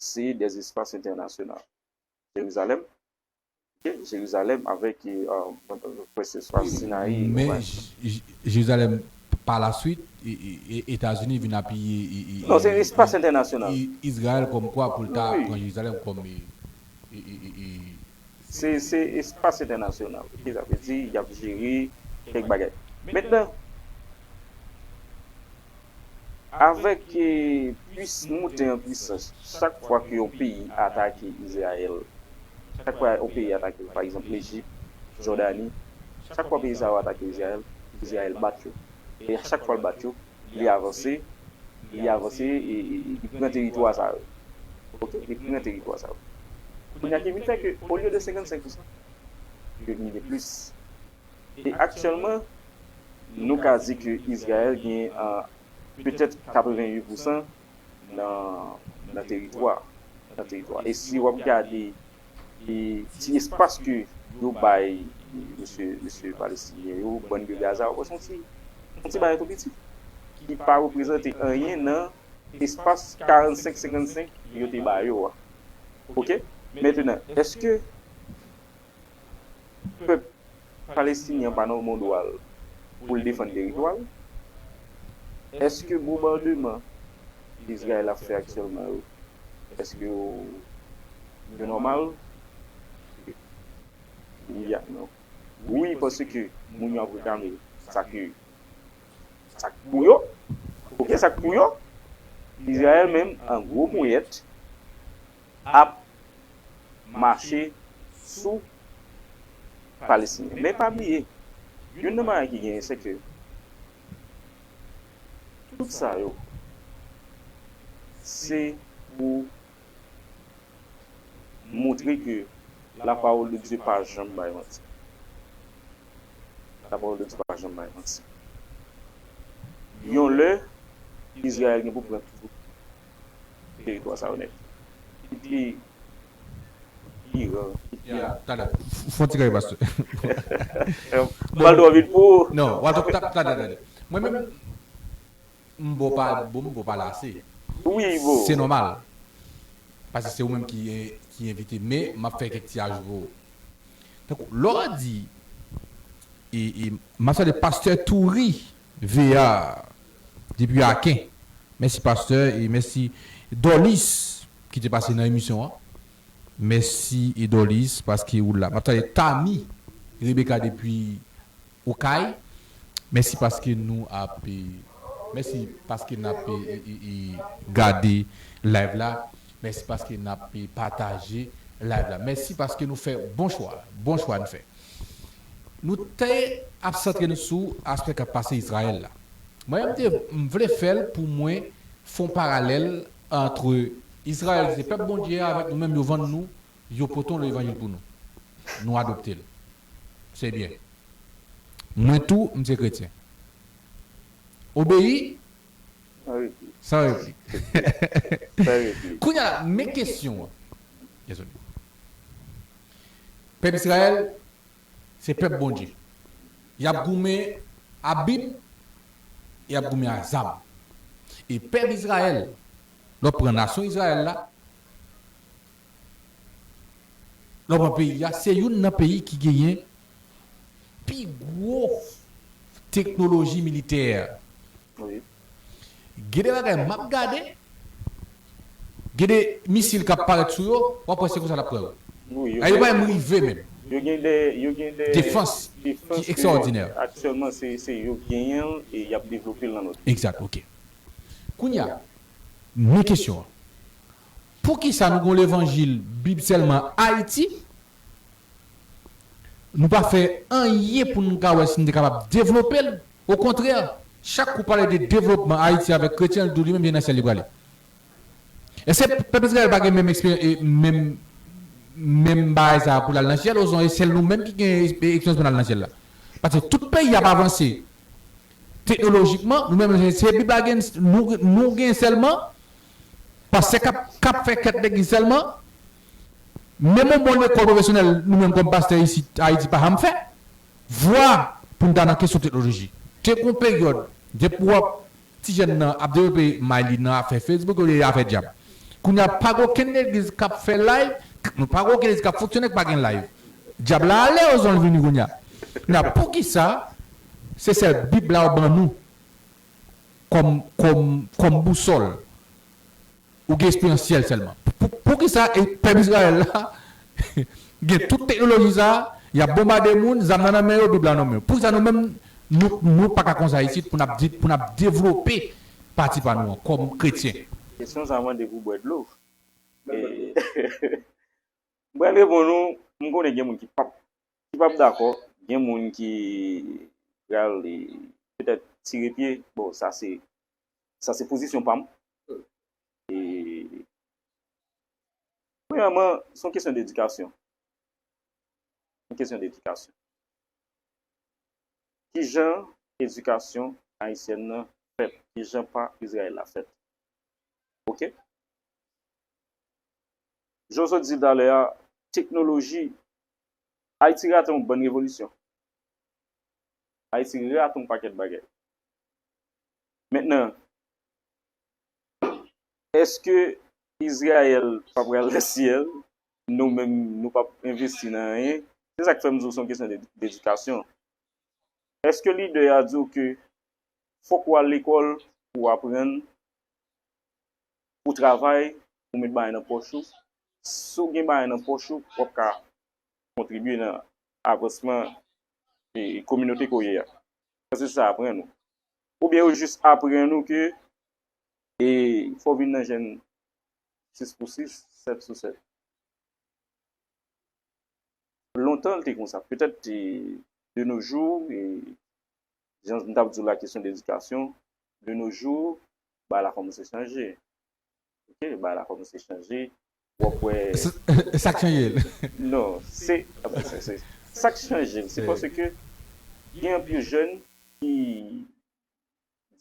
se des espaces internationaux. Jerizalèm, oke, Jerizalèm avèk, e, e, pweseswa Sinayi. Men Jerizalèm, pa la swit, Etazini vin apiye. Non, se espas entènasyonal. Izrayèl kòm kwa pou l ta pran Jerizalèm kòm. Se, se espas entènasyonal. Oke, sa vle di, y ap jere kèk bagay. Mentnan, avèk, e, pwis, monte an pwisans, chak fwa ke yon peyi atake Izrayèl, chak fwa yon peyi atake, pa egzanp, Lejip, Jòdani, chak fwa peyi sa yo atake Izrayèl, Izrayèl bat yo. E a chak fwa l bat yo, li avanse, li avanse, e, e, e li pran teritwa sa yo. Oke, li pran teritwa sa yo. Kounye a ki vin fè ke, olye de senkannsenk pousan, yo vin gen plis. E aktyèlman, nou ka di ke Izrayèl gen, e, petèt katrevennuit pousan nan, nan teritwa, nan teritwa. E si w ap gade, e, ti espas ke yo bay mesye, mesye palestinyen yo, bann de Gaza, w wè se yon ti, yon ti bagay tou piti, ki pa reprezante anyen nan espas karannsenk senkannsenk yo te ba yo a. Oke? Mentnan, èske pèp palestinyen an pa nòmal dwa l pou l defann teritwa l? Èske bonbademan Izrayèl ap fè aktyèlman yo, èske yo, yo nòmal? Wi ak non. Wi, paske moun yo ap reklame sa ke, sa k pou yo. Oke, sa k pou yo. Izrayèl menm, an gwo ponyèt, ap mache sou Palestinyen. Men pa bliye, youn nan bagay ki genyen, se ke tout sa yo, se pou montre ke la parole de Dieu pa janm bay manti. La parole de Dieu pa janm bay manti. Yon lè, Izrayèl gen pou pran tout teritwa sa yo nèt. Kit li Iran, kit li. Ya, talè. Fon ti kare, pastè. M pral twò vit pou ou. Non, w a twò, ta, ta, ta, ta. Mwen menm, m bo pa, bo, m bo pa lase. Wi, bo. Se nòmal. Paske se ou menm ki, ki envite, men m ap fè kèk ti ajoute pou ou. Tankou, lè w di, e, e, m ap salye pastè Touri Veya depi Aken. Mèsi pastè, e mèsi Dolis ki te pase nan emisyon an. Mèsi e Dolis paske ou la. M ap salye Tami Rebecca depi Okay. Mèsi paske nou ap, e, mèsi paske n ap, e, e, e, e, gade live la. Mèsi paske n ap, e, pataje live la. Mèsi paske nou fè bon chwa. Bon chwa n fè. Nou te ap santre nou sou aspè k ap pase Izrayèl la. Mwen menm te, m vle fè l pou mwen fè yon paralèl ant Izrayèl ki se pèp Bondye a avèk nou menm yo vann nou, yo pote yon levanjil pou nou. Nou adopte l. Se byen. Mwen tou, m se kretyen. Obeyi san repli. Kounye a la, men kesyon an. Dezole. Pèp Izrayèl, se pèp Bondye. Y ap goumen a Bib, y ap goumen a zam. E pèp Izrayèl, lè w pran nasyon Izrayèl la, lè w pran peyi a, se youn nan peyi ki genyen pi gwo teknoloji militè. Gen de bagay m ap gade, gen de misil k ap parèt sou yo, w ap wè se konsa l ap pran yo. Yo pa menm rive menm. Yo gen de, yo gen de defans ki ekstraòdinè. Aktyèlman, se, se yo genyen l e y ap devlope l nan lòt. Egzak, oke. Kounye a, men kesyon an. Poukisa nou gen levanjil Bib sèlman Ayiti, Nou pa fè anyen pou nou ka wè si nou te kapab devlope l. Okontrè, chak kou pale de devlopman Ayiti avèk kretyen, l di w li menm se nan syèl li prale. Èske pèp Izrayèl pa gen menm eksperyans, e, menm, menm bagay sa a pou l al nan syèl, osnon e sèl nou menm ki gen eksperyans pou n al nan syèl la? Paske tout peyi ap avanse teknolojikman, nou menm se Bib la gen, nou, nou gen sèlman, pastè k ap, k ap fè kèt legliz sèlman, menm yon bon lekòl pwofesyonèl, nou menm kòm pastè isit Ayiti pa janm fè. Vwa pou n ta nan kesyon teknoloji. Te gon peryòd, depi w ap ti jèn nan ap devlope may li nan afè Facebook olye afè dyab. Kounye a, pa gen okenn legliz k ap fè live, nou pa gen okenn legliz k ap fonksyone k pa gen live. Dyab la ale, ozon l vini kounye a. Kounye a, poukisa se sèl Bib la yo ban nou kòm, kòm, kòm bousòl? Ou gen esperyans syèl sèlman. Pou, poukisa e pèp Izrayèl la gen tout teknoloji sa a, y ap bonbade moun, zam nan nan men yo, Bib la nan men yo? Poukisa nou menm, nou, nou pa ka konsa isit pou n ap di, pou n ap devlope pati pa nou an kòm kretyen? Kesyon sa a mande pou bwè dlo. E, m pral reponn ou, m konnen gen moun ki p ap, ki p ap dakò, gen moun ki pral, e, petèt tire pye. Bon, sa se, sa se pozisyon pa m. E, premyèman, se yon kesyon dedikasyon. Yon kesyon dedikasyon. Kijan edikasyon ayisyèn nan fèt? Kijan pa Izrayèl la fèt? Oke? Jan w sot di talè a, teknoloji, Ayiti rate yon bann revolisyon. Ayiti rate yon pakèt bagay. Mentnan, èske Izrayèl pa pral nan syèl? Nou menm, nou p ap envesti nan anyen. Se sa k fè m di w se yon kesyon de, dedikasyon. Èske lidè a di w ke fòk w al lekòl pou w aprann, pou w travay, pou w met bagay nan pòch ou? Si w gen bagay nan pòch ou, w ap ka kontribye nan avansman, e, kominote ke w ye a. Èske se sa aprann ou? Oubyen yo jis aprann ou ke, e, fò w vin nan jèn sis pou sis, sèt sou sèt? Lontan, l te konsa. Petèt, e, de nos jours, e, jan m t ap di w la, kesyon dedikasyon, de nos jours, bagay la kòmanse chanje. Oke, bagay la kòmanse chanje. W ap wè. S-, sa k chanje l? Non, se, se, se, sa k chanje l, se paske gen anpil jèn ki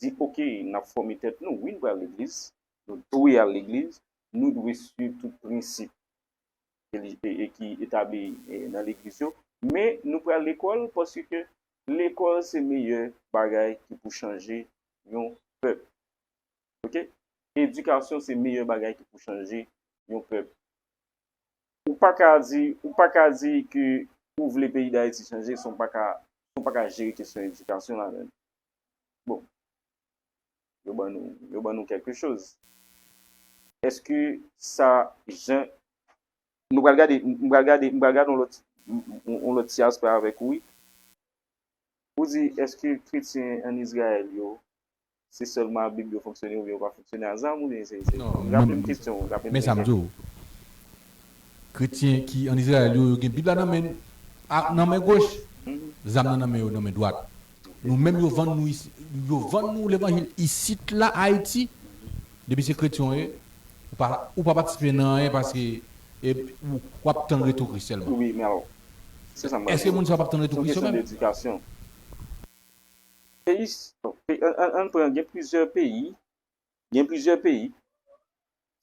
di, oke, n ap fòme tèt nou. Wi, n pral legliz, nou dwe al legliz, nou dwe swiv tout prensip e, e, e ki etabli, e, nan legliz yo. Men nou pral lekòl paske lekòl se meyè bagay ki pou chanje yon pèp. Oke? Edikasyon se meyè bagay ki pou chanje yon pèp. Ou pa ka di, ou pa ka di ke ou vle peyi Dayiti chanje san w pa ka, san w pa ka jere kesyon edikasyon ladan l. Bon, yo ban nou, yo ban nou kèlke choz. Èske sa jan, nou pral gade, m pral gade, m pral gade yon lòt, yon lòt ti aspè avèk ou, wi. Ou di, èske kretyen ann Izrayèl yo, se sèlman a Bib yo fonksyone oubyen yo pa fonksyone a zam oubyen se, se, raple m kesyon, raple m kesyon. Men sa m di w. Kretyen ki ann Izrayèl yo, yo gen Bib la nan men, a, nan men goch, zam nan nan men yo, nan men dwat. Nou menm, yo vann nou isi, yo vann nou levanjil isit la, Ayiti, depi se kretyen w ye, ou pa, ou pa patisipe nan anyen paske, e, ou, w ap tann retou Kris sèlman. Wi, men alò, se sa m pral di w. Èske moun sa yo p ap tann retou Kris yo menm? Se yon kesyon dedikasyon. Peyi, bon, pe-, an, an, ann pran, gen plizyè peyi, gen plizyè peyi,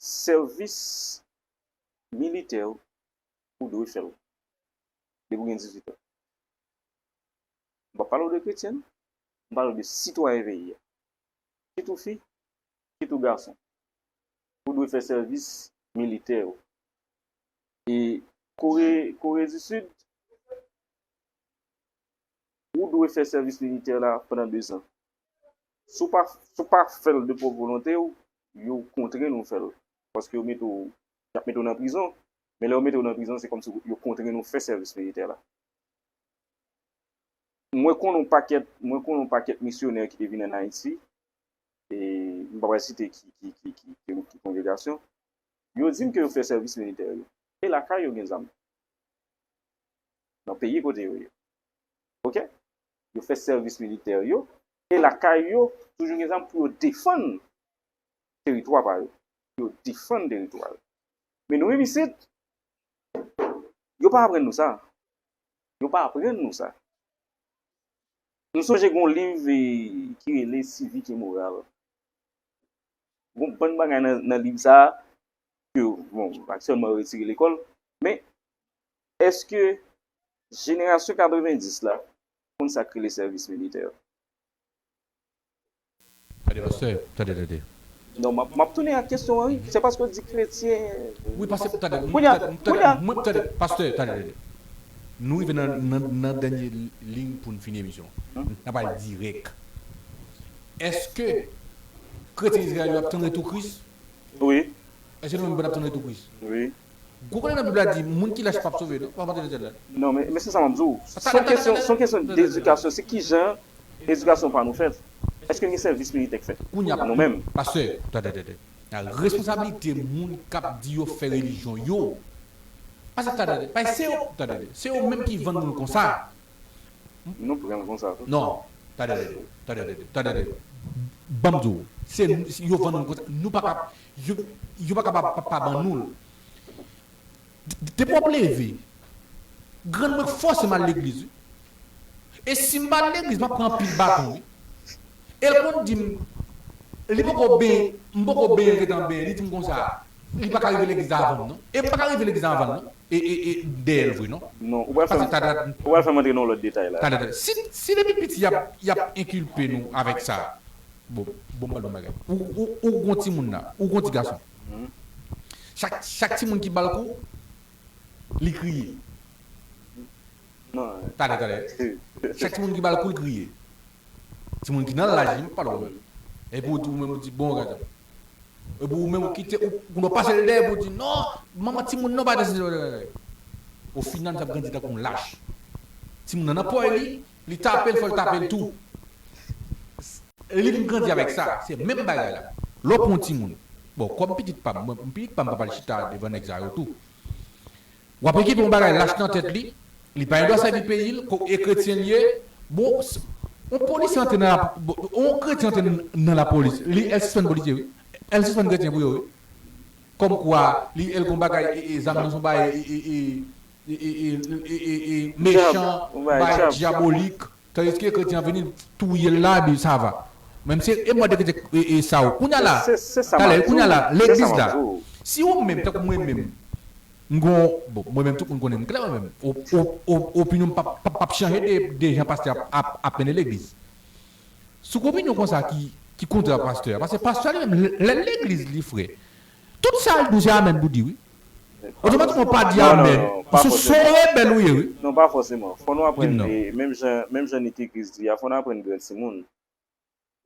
sèvis militè ou dwe fè l depi w gen dizuit an. M p ap pale w de kretyen, m pale w de sitwayen peyi a. Kit ou fi, kit ou gason, ou dwe fè sèvis militè ou. E Kore, Kore di Sid, ou dwe fè sèvis militè la pandan dezan. Si w pa, si w pa fè l de pwòp volonte w, yo kontre nou fè l. Paske yo mete w, y ap mete w nan prizon. Men lè yo mete w nan prizon, se kòmsi yo kontre nou fè sèvis militè la. Mwen konnen yon pakèt, mwen konnen yon pakèt misyonè ki te vin ann Ayiti, e m pa pral site ki, ki, ki, ki, ki, ki kongregasyon, yo di m ke yo fè sèvis militè yo. E lakay yo gen zam. nan peyi kote yo ye. Oke? Yo fè sèvis militè yo, e lakay yo, toujou gen zam pou yo defann teritwa pa yo. Yo defann teritwa yo. Men nou menm isit, yo pa aprann nou sa. Yo pa aprann nou sa. M sonje gen yon liv ki rele Sivik e Moral. Gen yon bann bagay nan, nan liv sa a ke, bon, aktyèlman yo retire lekòl, men èske jenerasyon katrevenndis la konn sa k rele sèvis militè? Tande, pastè, tande, tande. Non, m ap tounen ak kesyon an, wi. Se paske w di kretyen. Wi, pastè, tande. Mwen, tande, mwen, tande, pastè, tande, tande. Nou rive nan, nan, nan dènye liy pou n fini emisyon. N ap al dirèk. Èske kretyen Izrayèl yo ap tann retou Kris? Wi. Èske nou menm nou ap tann retou Kris? Wi. Gwo kote nan Bib la di, moun ki lach p ap sove, non? Pa antre nan syèl la. Non, men, men se sa m ap di w. Se yon kesyon, se yon kesyon dedikasyon. Se kijan edikasyon pa nou fèt? Èske gen sèvis militè k fèt? Kounye a, nou menm. Pastè, tande, tande, tande. Nan responsablite moun k ap di yo fè relijyon yo. Pastè, tande, tande. Pastè, se yo, tande, tande. Se yo menm ki vann nou l konsa. Nou pran l konsa tou. Non, tande, tande, tande, tande, tande. Ban m di w, se yo vann nou l konsa. Nou pa ka, yo, yo pa ka pa, pa, pa ban nou l. Depi w ap leve, grann mwen k fòse m al legliz, wi. E si m pa al legliz, m ap pran anpil baton, wi. E l konn di m, li poko benyen, m poko benyen, l gentan benyen, li di m konsa, li pa ka rive legliz avan m, non. E m pa ka rive legliz avan l, non. E, e, e dèyè l vre, non. Non, ou pral fè m, ou pral fè m antre nan yon lòt detay la. Tande, tande. Si, si depi piti y ap, y ap enkilpe nou avèk sa, bon, bon, m pral di w yon bagay. Ou, ou, ou gon timoun la, ou gon ti gason. Chak, chak timoun ki ba l kou, li kriye. Non. Tande, tande. Chak timoun ki ba l kou, li kriye. Timoun ki nan laj li, m ap pale w menm. Epi ou di, ou menm ou di, bon, gade. Epi ou menm ou kite, ou, ou pase l dèyè, epi ou di, non, manman timoun nan pa te. Ofinal, li ap grandi tankou yon lach. Timoun nan nan pòy li, li tape l, fò l tape l tou. Li vin grandi avèk sa, se menm bagay la. Lè w pran yon timoun, bon, kòm pitit pa m, mwen, pitit pa m pa pral chita devan nèg sa yo tou. W ap ekipe yon bagay lach nan tèt li, li pa gen dwa sèvi peyi l, ko-, e kretyen l ye. Bon, s-, yon polisye antre nan la, bon, yon kretyen antre nan lapolis, li, el sispann polisye, wi. El sispann kretyen pou yo, wi. Kòmkwa, li, el gon bagay, e, e, zam nan se yon bagay, e, e, e, e, e, e, e, e, mechan, yon bagay dyabolik. Tandiske kretyen an vini touye l la, epi sa va. Menm se e mò de kretyen e, e sa ou. Kounye a la, Se, se sa m talè, ap di kounye a w. la, Se sa legliz m la. ap di w. Si ou menm, tankou mwen menm, m gon, bon, mwen menm, tout moun konnen m klè mwen menm. O, o, o, opinyon m p ap, p ap, p ap chanje de, de jan pastè ap, ap, ap mennen legliz. Si w gen opinyon konsa ki, ki kontrè a pastè a, paske pastè a li menm, lè, lè legliz li frè, tout sa l di w se amèn pou di wi. Otomatikman w pa di Non, non, amèn. non, pa Se fòseman. Son rebèl ou ye wi. Non, pa fòseman. Fò nou Di m aprann, non. E, menm jan, menm jan Nicky Chris di a, fò nou aprann grann timoun.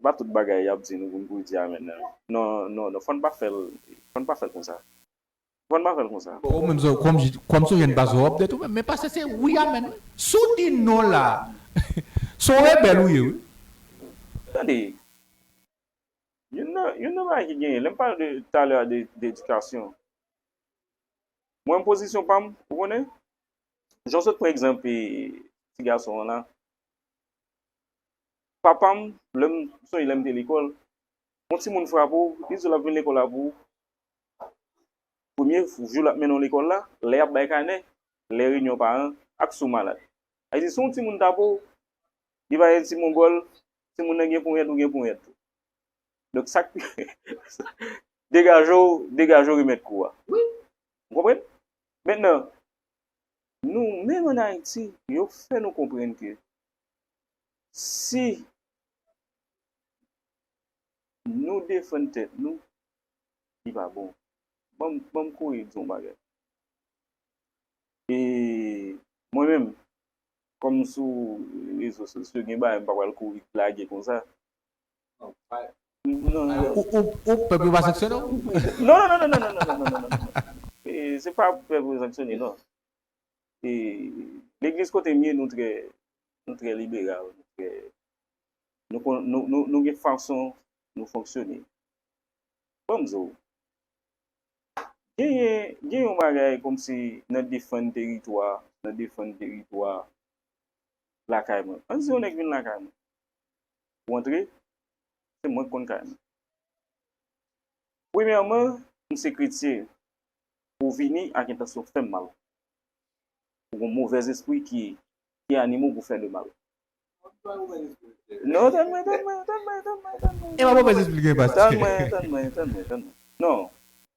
Pa tout bagay y ap di nou pou n pou di amèn nan. Non, non, non, fò n pa fè l, fò n pa fè l konsa. Fò n pa fè l konsa. Ou menm, kòm, kòm si w jwenn pastè w ap dèt ou menm, men pastè se wi amèn wi. Si w di non la, se yon rebèl ou ye wi. Tande, youn nan, youn nan bagay ki genyen, lè m pale de, talè a de, de edikasyon, mwen, pozisyon pa m, ou konnen, jan w sot pran egzanp, e, ti gason an la, papa m, lè m sonje lè m te lekòl, yon timoun frape w, li di w l ap vin lekòl la pou ou. Premye jou l ap mennen w lekòl la, lè y ap bay kanè, lè reyinyon paran, ak si w malad. Sa vle di, si yon timoun tape w, li pa gen ti mongòl, timoun nan gen ponyèt, ou gen ponyèt tou. Donk, sa k degaje w, degaje w remèt kou a. Ou konprann? Mentnan, nou menm ann Ayiti, yo fè nou konprann ke si nou defann tèt nou, li pa bon. Ban m, ban m kouri di w yon bagay. E mwen menm, kòm sou rezo sosyo, gen bagay m pa pral kouri lage konsa. Non, non, non. Ou, ou, ou, pèp yo pa sanksyone w? Non, non, non. E, se pa pèp yo sanksyone, non. E, legliz kote m ye, nou trè, nou trè liberal, nou trè, nou, kon- nou, nou, nou gen fason nou fonksyone. Ban m di w, genyen, gen yon bagay kòmsi nan defann teritwa, nan defann teritwa lakay mwen. Ann di yon nèg vin lakay mwen. Ou antre, se mwen k konn kay mwen. Premyèman, m se kretyen. Ou vini ak entansyon fè m mal. Ou gon movèz espri ki, ki anime w pou fè le mal. Non, tann mwen, tann mwen, tann mwen, tann mwen, tann mwen. E pa movèz espri gen, pastè. Tann mwen, tann mwen, tann mwen, tann mwen. Non,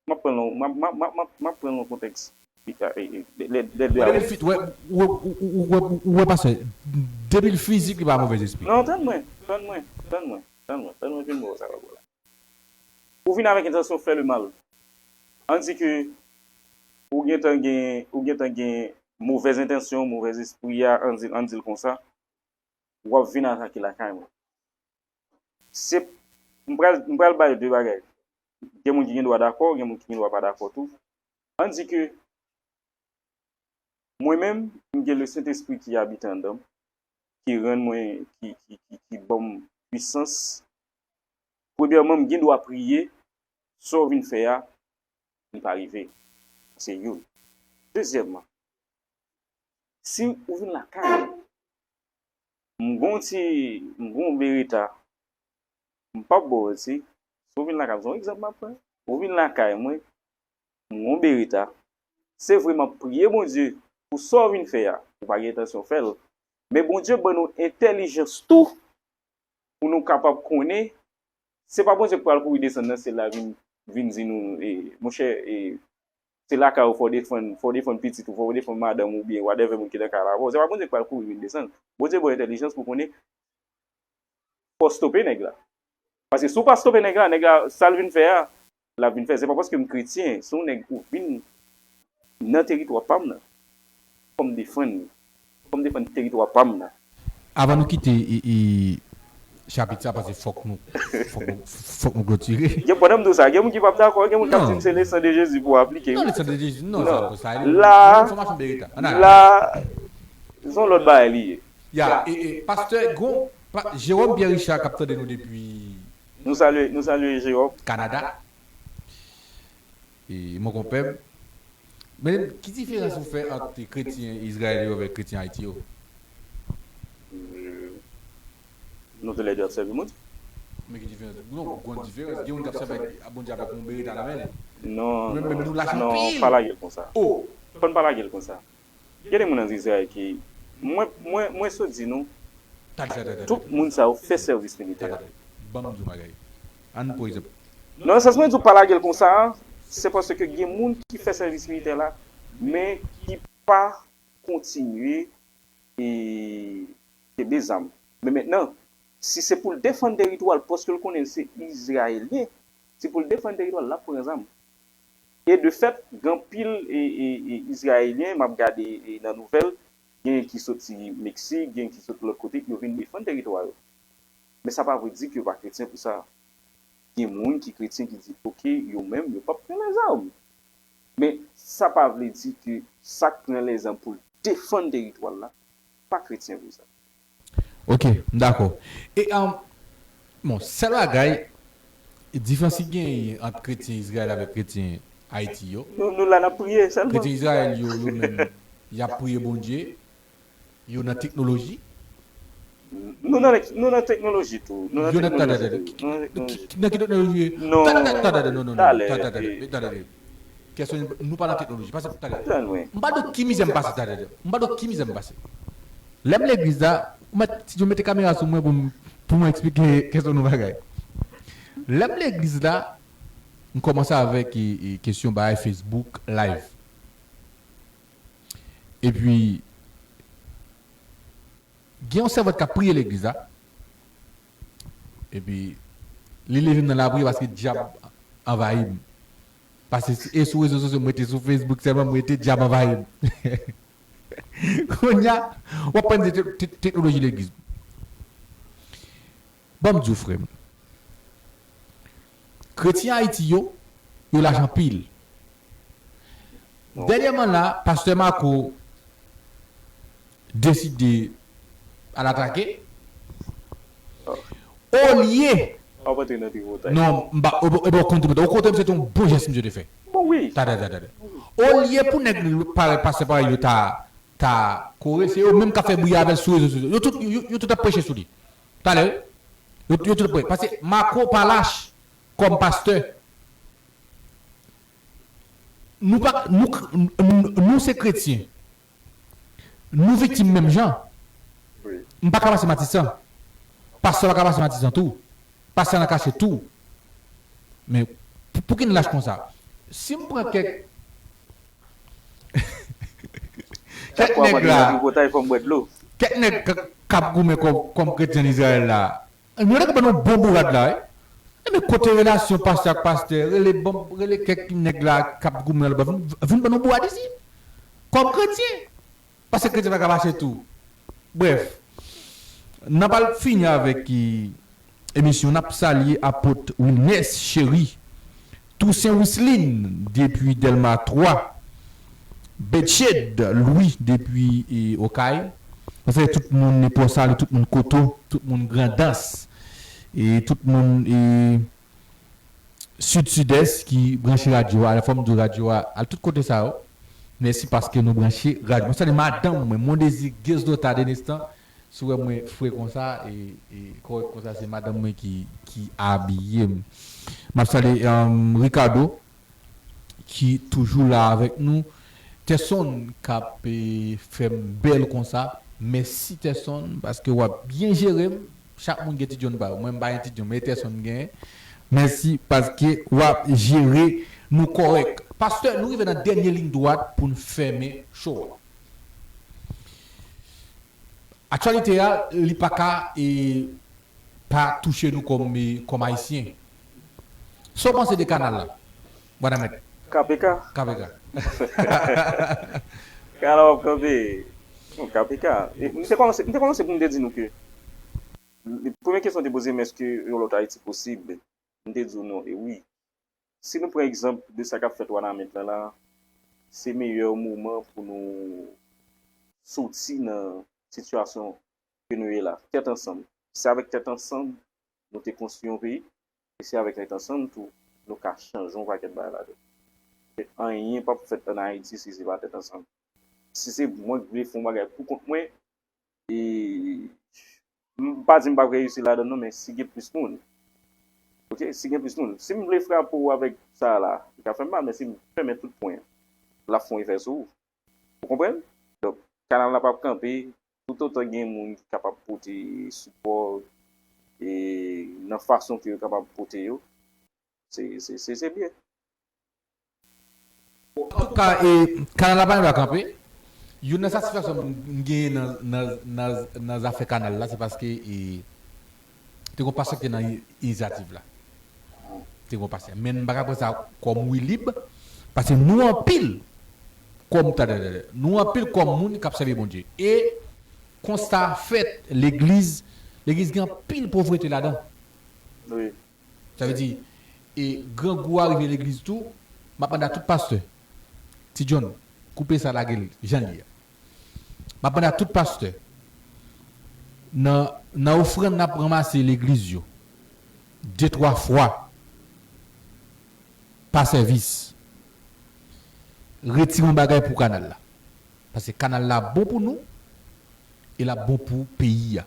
m ap pran l, m ap, m ap, m ap, m ap, m ap pran l nan kontèks. Lè, lè, lè, lè, lè, depi l fit, wè, ou, ou, ou, ou, ou, ou wè, pastè, depi l fizik, li pa movèz espri. Non, tann mwen, tann mwen, tann mwen, tann mwen, tann mwen, fin mo sa la. Ou vin avèk entansyon fè le mal. Ann di ke ou gentan gen, ou gentan gen movèz entansyon, movèz espri a, ann di, ann di l konsa, w ap vin atake lakay mwen. Se, m pral, m pral ba yo de bagay. Gen moun ki gen dwa dakò, gen moun ki gen dwa pa dakò tou. Ann di ke mwen menm, m gen Lesentespri ki abite anndan m, ki rann mwen, ki, ki, ki, ki ban m pwisans. Premyèman, m gen dwa priye, sa w vin fè a, li pa rive. Se youn. Dezyèmman, si ou vin lakay mwen, m gon ti, m gon bereta, m p ap ba w manti, si w vin lakay mwen, se yon egzanp m ap pran, ou vin lakay mwen, m gon bereta, se vre m ap priye Bondye pou sa w vin fè a, ou pa gen entansyon fè l, men Bondye ban nou entèlijans tou pou nou kapab konnen, se pa Bondye k pral kouri desann nan syèl la vin, vin di nou, e, monchè, e, se lakay ou fò w defann, fò w defann pitit ou, fò w defann madanm ou byen whatever moun ki nan kay la avè w. Se pa Bondye k pral kouri vin desann. Bondye ba w entèlijans pou konnen fò w stope nèg la. Paske si w pa stope nèg la, nèg la, sa l vin fè a, l ap vin fè. Se pa paske m kretyen, se yon nèg ou vin nan teritwa pa m nan. Fò m defann li. Fò m defann teritwa pa m nan. Avan nou kite e, e, chapit sa, paske fòk nou, fòk nou, fòk nou klotire. Gen, pandan m di w sa, gen moun ki p ap dakò, gen moun k ap di m se le san de Jezi pou w aplike. Non, le san de Jezi, non, non. Sa, sa, la, non, fòmasyon bereta. Ann ale. La, se yon lòt bagay li ye. Ya, e, e, pastè, gon, pa, Jérôme Pierre Richard k ap tande nou depi Nou salye, nou salye Jewòb. Kanada. E, mon konpè m. Men, ki diferans ou fè ant kretyen Izrayèl yo avèk kretyen Ayiti yo? Euh, nou toulède ap sèvi Bondye. Men ki diferans? Non, gon diferans. Gen moun k ap sèvi Bondye avèk yon bereta nan men li. Non, non, non, pa lage l konsa. Oh! Fò n pa lage l konsa. Gen de moun an Izrayèl ki, mwen, mwen, mwen sot di nou, tout moun sa yo fè sèvis militè. Ban m di w bagay. Ann pran egzanp. Non, nan sans mwen di w pa lage l konsa a, se paske gen moun ki fè sèvis militè la, men ki pa kontinye e kenbe zam. Men mentnan, si se pou l defann teritwa l, paske l konnen l se Izrayelyen, se pou l defann teritwa l, l ap pran zam. E de fèt, gen anpil e, e, e, Izrayelyen, m ap gade e, nan nouvèl, gen ki soti Meksik, gen ki soti lòt kote, yo vin defann teritwa yo. Men sa pa vle di ke yo pa kretyen pou sa. Gen moun ki kretyen ki di, oke, yo menm, yo p ap pran lèzam. Men sa pa vle di ke sa k pran lèzam pou l defann teritwa l la, pa kretyen vre sa. Ok, m dakò. E, um, bon, sèl bagay, diferans ki genyen ant kretyen Izrayèl avèk kretyen Ayiti yo. Nou, nou la n ap priye sèlman. Kretyen Izrayèl yo, yo menm, y ap priye Bondye, yo nan teknoloji. Nou nan, nou nan teknoloji tou. Nou nan teknoloji tou. Nan ki teknoloji? Non, non, non, non. Kesyon, nou pa nan teknoloji. Pase, talè. M pa di w ki mizè m pase, talè. M pa di w ki mizè m pase. Lè m legliz la, ou mèt, si yo mete kamera sou mwen pou m, pou mwen eksplike kesyon nou bagay. Lè m legliz la, m kòmanse avèk e, e, kesyon bagay Facebook Live. Epi, gen yon sèvant k ap priye legliz la. Epi, li leve m nan lapriyè paske dyab anvayi m. Paske e sou rezo sosyo, m rete sou Facebook sèlman, m rete dyab anvayi m. Kounye a, w ap pale de te-, te-, teknoloji legliz. Ban m di w, frè m. Kretyen Ayiti yo, yo laj anpil. Dènyèman la, pastè Marco deside al atake. Olye. W ap antre nan tripotay. Non, m pa, e, e, e, kontre, okontrè, se te yon bon jès misye te fè. Bon, wi. Tande, tande, tande. Olye pou nèg parèy, pastè parèy yo ta ta kore, se yo menm k ap fè bri avè l sou rezo sosyo. Yo tout, yo, yo tout ap preche sou li. Talè, wi. Yo, yo tout ap preche. Paske Marco pa lach kòm pastè. Nou pa, nou, nou, nou se kretyen. Nou viktim menm jan. M pa ka pase Matisan. Pastè pa ka pase Matisan tou. Pastè nan kache tou. Men pou, pou ki n lach konsa? Si m pran kèk kèk nèg la, kèk nèg k ap goumen kòm, kòm kretyen Izrayèl la, nou te ka ban nou bon bourad la, wi. Ebyen, kote relasyon pastè ak pastè? Rele bon, rele kèk nèg la k ap goumen anlè, vin, vin ban nou bourad isi. Kòm kretyen. Paske kretyen pa ka mache tou. Brèf, n ap al fini avèk, e, emisyon. N ap salye Apot Wilnès Chéry, Toussaint Wislin depi Dèlma twa, Betched Louis depi, e, Okay. Mwen salye tout moun Pòsalè, tout moun Koto, tout moun Grandans, e tout moun, e, Sid Sidès ki branche radyo a. Alè, fò m di w, radyo a, al tout kote sa yo. Mèsi paske nou branche radyo. Mwen salye madanm mwen, Mondésir Geslota Denestan. Si w wè mwen fre konsa, e, e kòrèk konsa, se madanm mwen ki, ki abiye m. M ap salye, um, Ricardo, ki toujou la avèk nou. Tèson k ap, e, fè m bèl konsa. Mèsi, Tèson, paske w ap byen jere m. Chak moun gen ti John pa yo. Mwen, m pa gen ti John, men Tèson m genyen. Mèsi, paske w ap jere nou kòrèk. Pastè, nou rive nan dènye liy dwat pou n fèmen show a. Aktyalite a, li pa ka, e, pa touche nou kòm, e, kòm Ayisyen. Sa w panse de kanal la, Wadamèt? K P K. K P K. Kanal w ap kanpe. Non, K P K. E, m te kòmanse, m te kòmanse pou m te di nou ke, premye kesyon te poze m, èske yon lòt Ayiti posib? M te di w non, e wi. Si nou pran egzanp de sa k ap fèt Wanament lan la, se meyè moman pou nou soti nan sitiyasyon ke nou ye la, tèt ansanm. Se avèk tèt ansanm nou te konstwi yon peyi, e se avèk tèt ansanm tou nou ka chanje yon pakèt bagay ladan. Anyen p ap fèt ann Ayiti si se pa tèt ansanm. Si se mwen k vle fè yon bagay pou kont mwen, e m pa di m p ap reyisi ladan l non, men si gen plis moun, oke, si gen plis moun, si m vle frape w avèk sa a la, li ka fè m mal, men si m fèmen tout pwen an, l ap fè yon efè sou ou. Ou konprann? Donk, kanal la p ap kanpe, toutotan gen moun ki kapab pote sipò, e nan fason ke yo kapab pote yo, se, se, se, se byen. Antouka, e, kanal la pa janm kanpe. Youn nan satisfaksyon m genyen nan, nan, nan, nan zafè kanal la, se paske, e, te gon pastè ki te nan inisyativ la. Te gon pastè. Men m pa ka pran sa kòm wi lib, paske nou anpil kòm, nou anpil kòm moun k ap sèvi Bondye. E konsta fèt, legliz, legliz gen anpil povrete ladan. Wi. Sa vle di, e grangou a rive legliz tou, m ap mande a tout pastè, Ti John, koupe sa, lage l jan l ye a. M ap mande a tout pastè, nan, nan ofrann n ap ranmase legliz yo, de twa fwa pa sèvis, retire yon bagay pou kanal la. Paske kanal la bon pou nou, e l ap bon pou peyi a.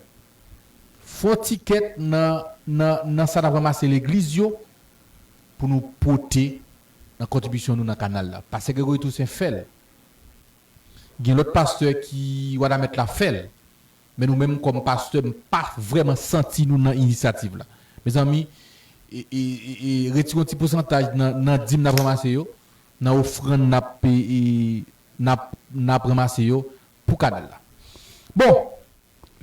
Fè yon ti kèt nan, nan, nan sa n ap ranmase legliz yo pou nou pote nan kontribisyon nou nan kanal la. Pastè Gregory Toussaint fè l. Gen lòt pastè ki Wadamèt la fè l. Men nou menm kòm pastè, m pa vrèman santi nou nan inisyativ la. Mezanmi, e, e, e, e, retire yon ti pousantaj nan, nan dim n ap ranmase yo, nan ofrann n ap, e, e, n ap, n ap ranmase yo pou kanal la. Bon,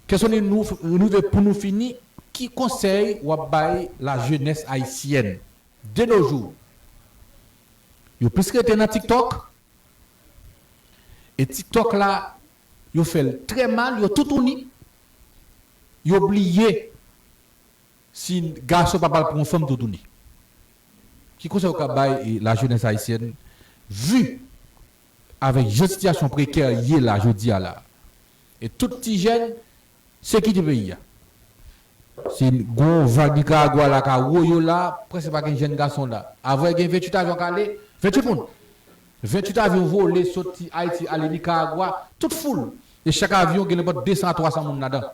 Kesyon li nou, nou rive pou nou fini, ki konsèy w ap bay la jeunesse haïtienne de nos jours? Yo plis rete nan TikTok. E TikTok la, yo fè l trè mal, yo toutouni. Yo bliye si gason pa pral pran yon fanm toutouni. Ki konsèy ou ka bay, e, la jeunesse haïtienne, vu avèk jan sitiyasyon prekè ye la, jodi a la? E tout ti jèn, se kite peyi a. Se gwo vag Nikaragwa la ka woyo la, prèske pa gen jèn gason la. Avan gen venntuit avyon k ale, venntuit moun. Venntuit avyon vole soti Ayiti ale Nikaragwa, tout foul. E chak avyon gen nenpòt de san a twa san moun ladan.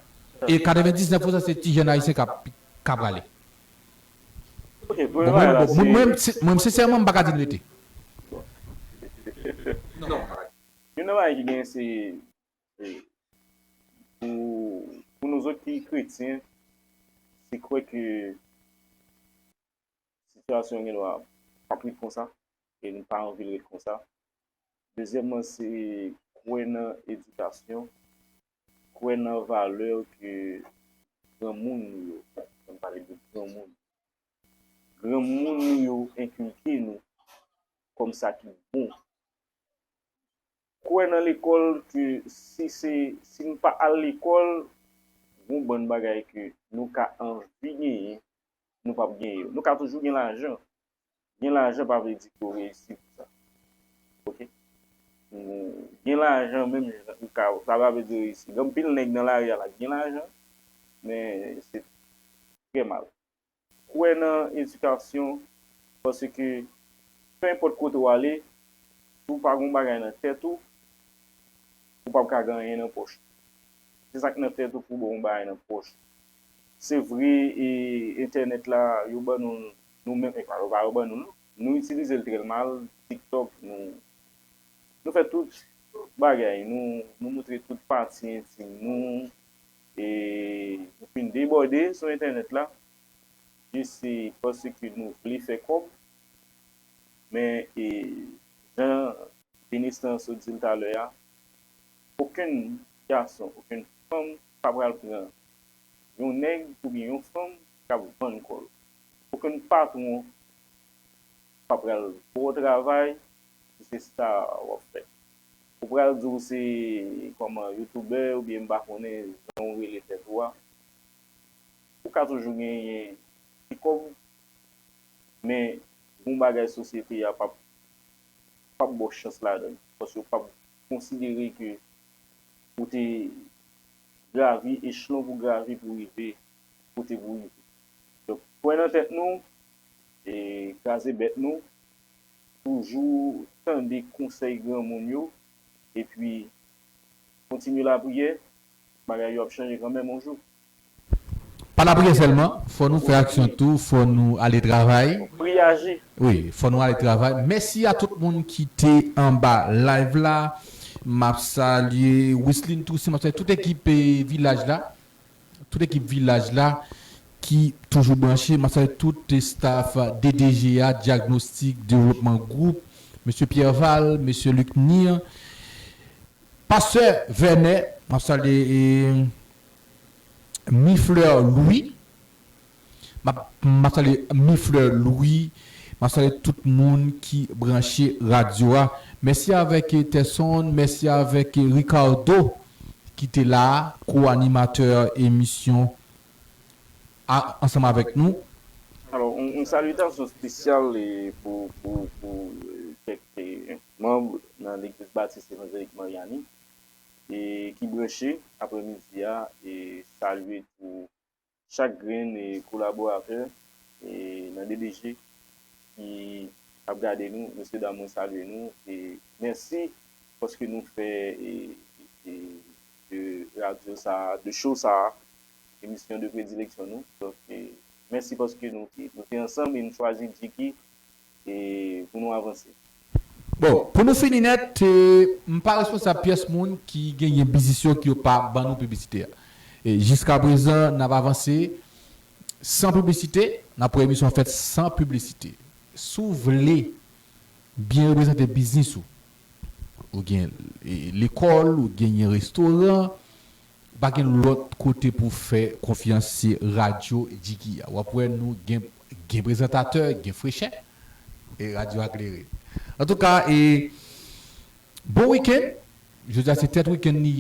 E katrevendiznèf pousan se ti jèn ayisyen k ap, k ap prale. Ok, premye bagay la, se... Mwen, mwen, mwen, sensèman, m pa ka di l rete. Youn nan bagay ki gen, se, se pou, pou nou zòt ki kretyen, se kwè ke sitiyasyon gen dwa p ap ret konsa, e nou pa anvi l ret konsa. Dezyèmman, se kwè nan edikasyon, kwè nan valè ke granmoun nou yo, ann pale de granmoun, granmoun nou yo enkilke nou kòm sa ki bon. Kwè nan lekòl ke si se, si n pa al lekòl, gon bann bagay ke nou ka anvi genyen, nou p ap genyen yo. Nou ka toujou gen lajan. Gen lajan pa vle di ke w reyisi pou sa. Ok? Gen lajan menm jan, ou ka, sa pa vle di w reyisi. Gen anpil nèg nan lari a la ki gen lajan, men se trè mal. Kwè nan edikasyon, paske penenpòt kote w ale, si w pa gen yon bagay nan tèt ou, ou p ap ka gen anyen nan pòch ou. Se sa k nan tèt ou pou w ba yon bagay nan pòch ou. Se vre, e, entènèt la, yo ban nou l, nou menm, e pa, yo pa yo ban nou l, non. Nou itilize l trè mal, TikTok, nou, nou fè tout bagay, nou, nou montre tout pati entim nou, e nou fin debòde sou entènèt la, jis se paske nou vle fè kòb, men, e, jan Ministan sot di l talè a, okenn gason, okenn fanm pa pral pran yon nèg oubyen yon fanm k ap vann kò l. Okenn patwon pa pral ba w travay si se sa w ap fè. Ou pral di w se kòman youtubè oubyen m pa konnen jan w rele tèt ou a. Ou ka toujou genyen ti kòb, men gon bagay sosyete a p ap, p ap ba w chans ladan l, paske w p ap konsidere ke ou te gravi echelon pou gravi pou rive kote pou rive. Donk, kwè nan tèt nou, e kraze bèt nou, toujou tande konsèy granmoun yo, epi kontinye lapriyè, bagay yo ap chanje kanmenm yon jou. Pa lapriyè sèlman, fò nou fè aksyon tou, fò nou ale travay. Priye aji. Wi, fò nou ale travay. Mèsi a tout moun ki te anba live la. M ap salye Wislin Toussaint, m ap salye tout ekip, eh, vilaj la. Tout ekip vilaj la ki toujou branche. M ap salye tout staff D D G a, Diagnostic Development Group, mesye Pierre Val, mesye Luc Nir, pastè Vernet, m ap salye, eh, Mifleur Louis, m ap, m ap salye Mifleur Louis, m ap salye tout moun ki branche radyo a. Mèsi avèk, eh, Terson, mèsi avèk, eh, Ricardo ki te la, ko-animatè emisyon a, ansanm avèk nou. Alò, yon, yon salitasyon espesyal, eh, pou, pou, pou, eh, kèk, eh, manm nan Legliz Batis Evanjelik Maryani, e ki branche aprèmidi a, e salye tou chak grenn, e kolaboratè, e nan D D G ki ap gade nou, mesye dam, mwen salye nou, e mèsi paske nou fè, e, e, de radyo sa, de show sa, emisyon de predileksyon nou. Donk, e, mèsi paske nou te, nou te ansanm e nou chwazi Jiki, e, pou nou avanse. Bon, pou nou fini nèt, eh, m pa responsab pyès moun ki genyen biznis yo ki yo pa ban nou piblisite a. E jiskaprezan, n ap avanse san piblisite, n ap wè emisyon an fèt san piblisite. Si w vle byen reprezante biznis ou, ou gen, eh, lekòl, ou genyen restoran, ou pa gen lòt kote pou w fè konfyans, se radyo Jiki a. W ap wè nou gen, gen prezantatè, gen frechè, e radyo a klere. Antouka, e bon wikenn. Jodi a se tèt wikenn li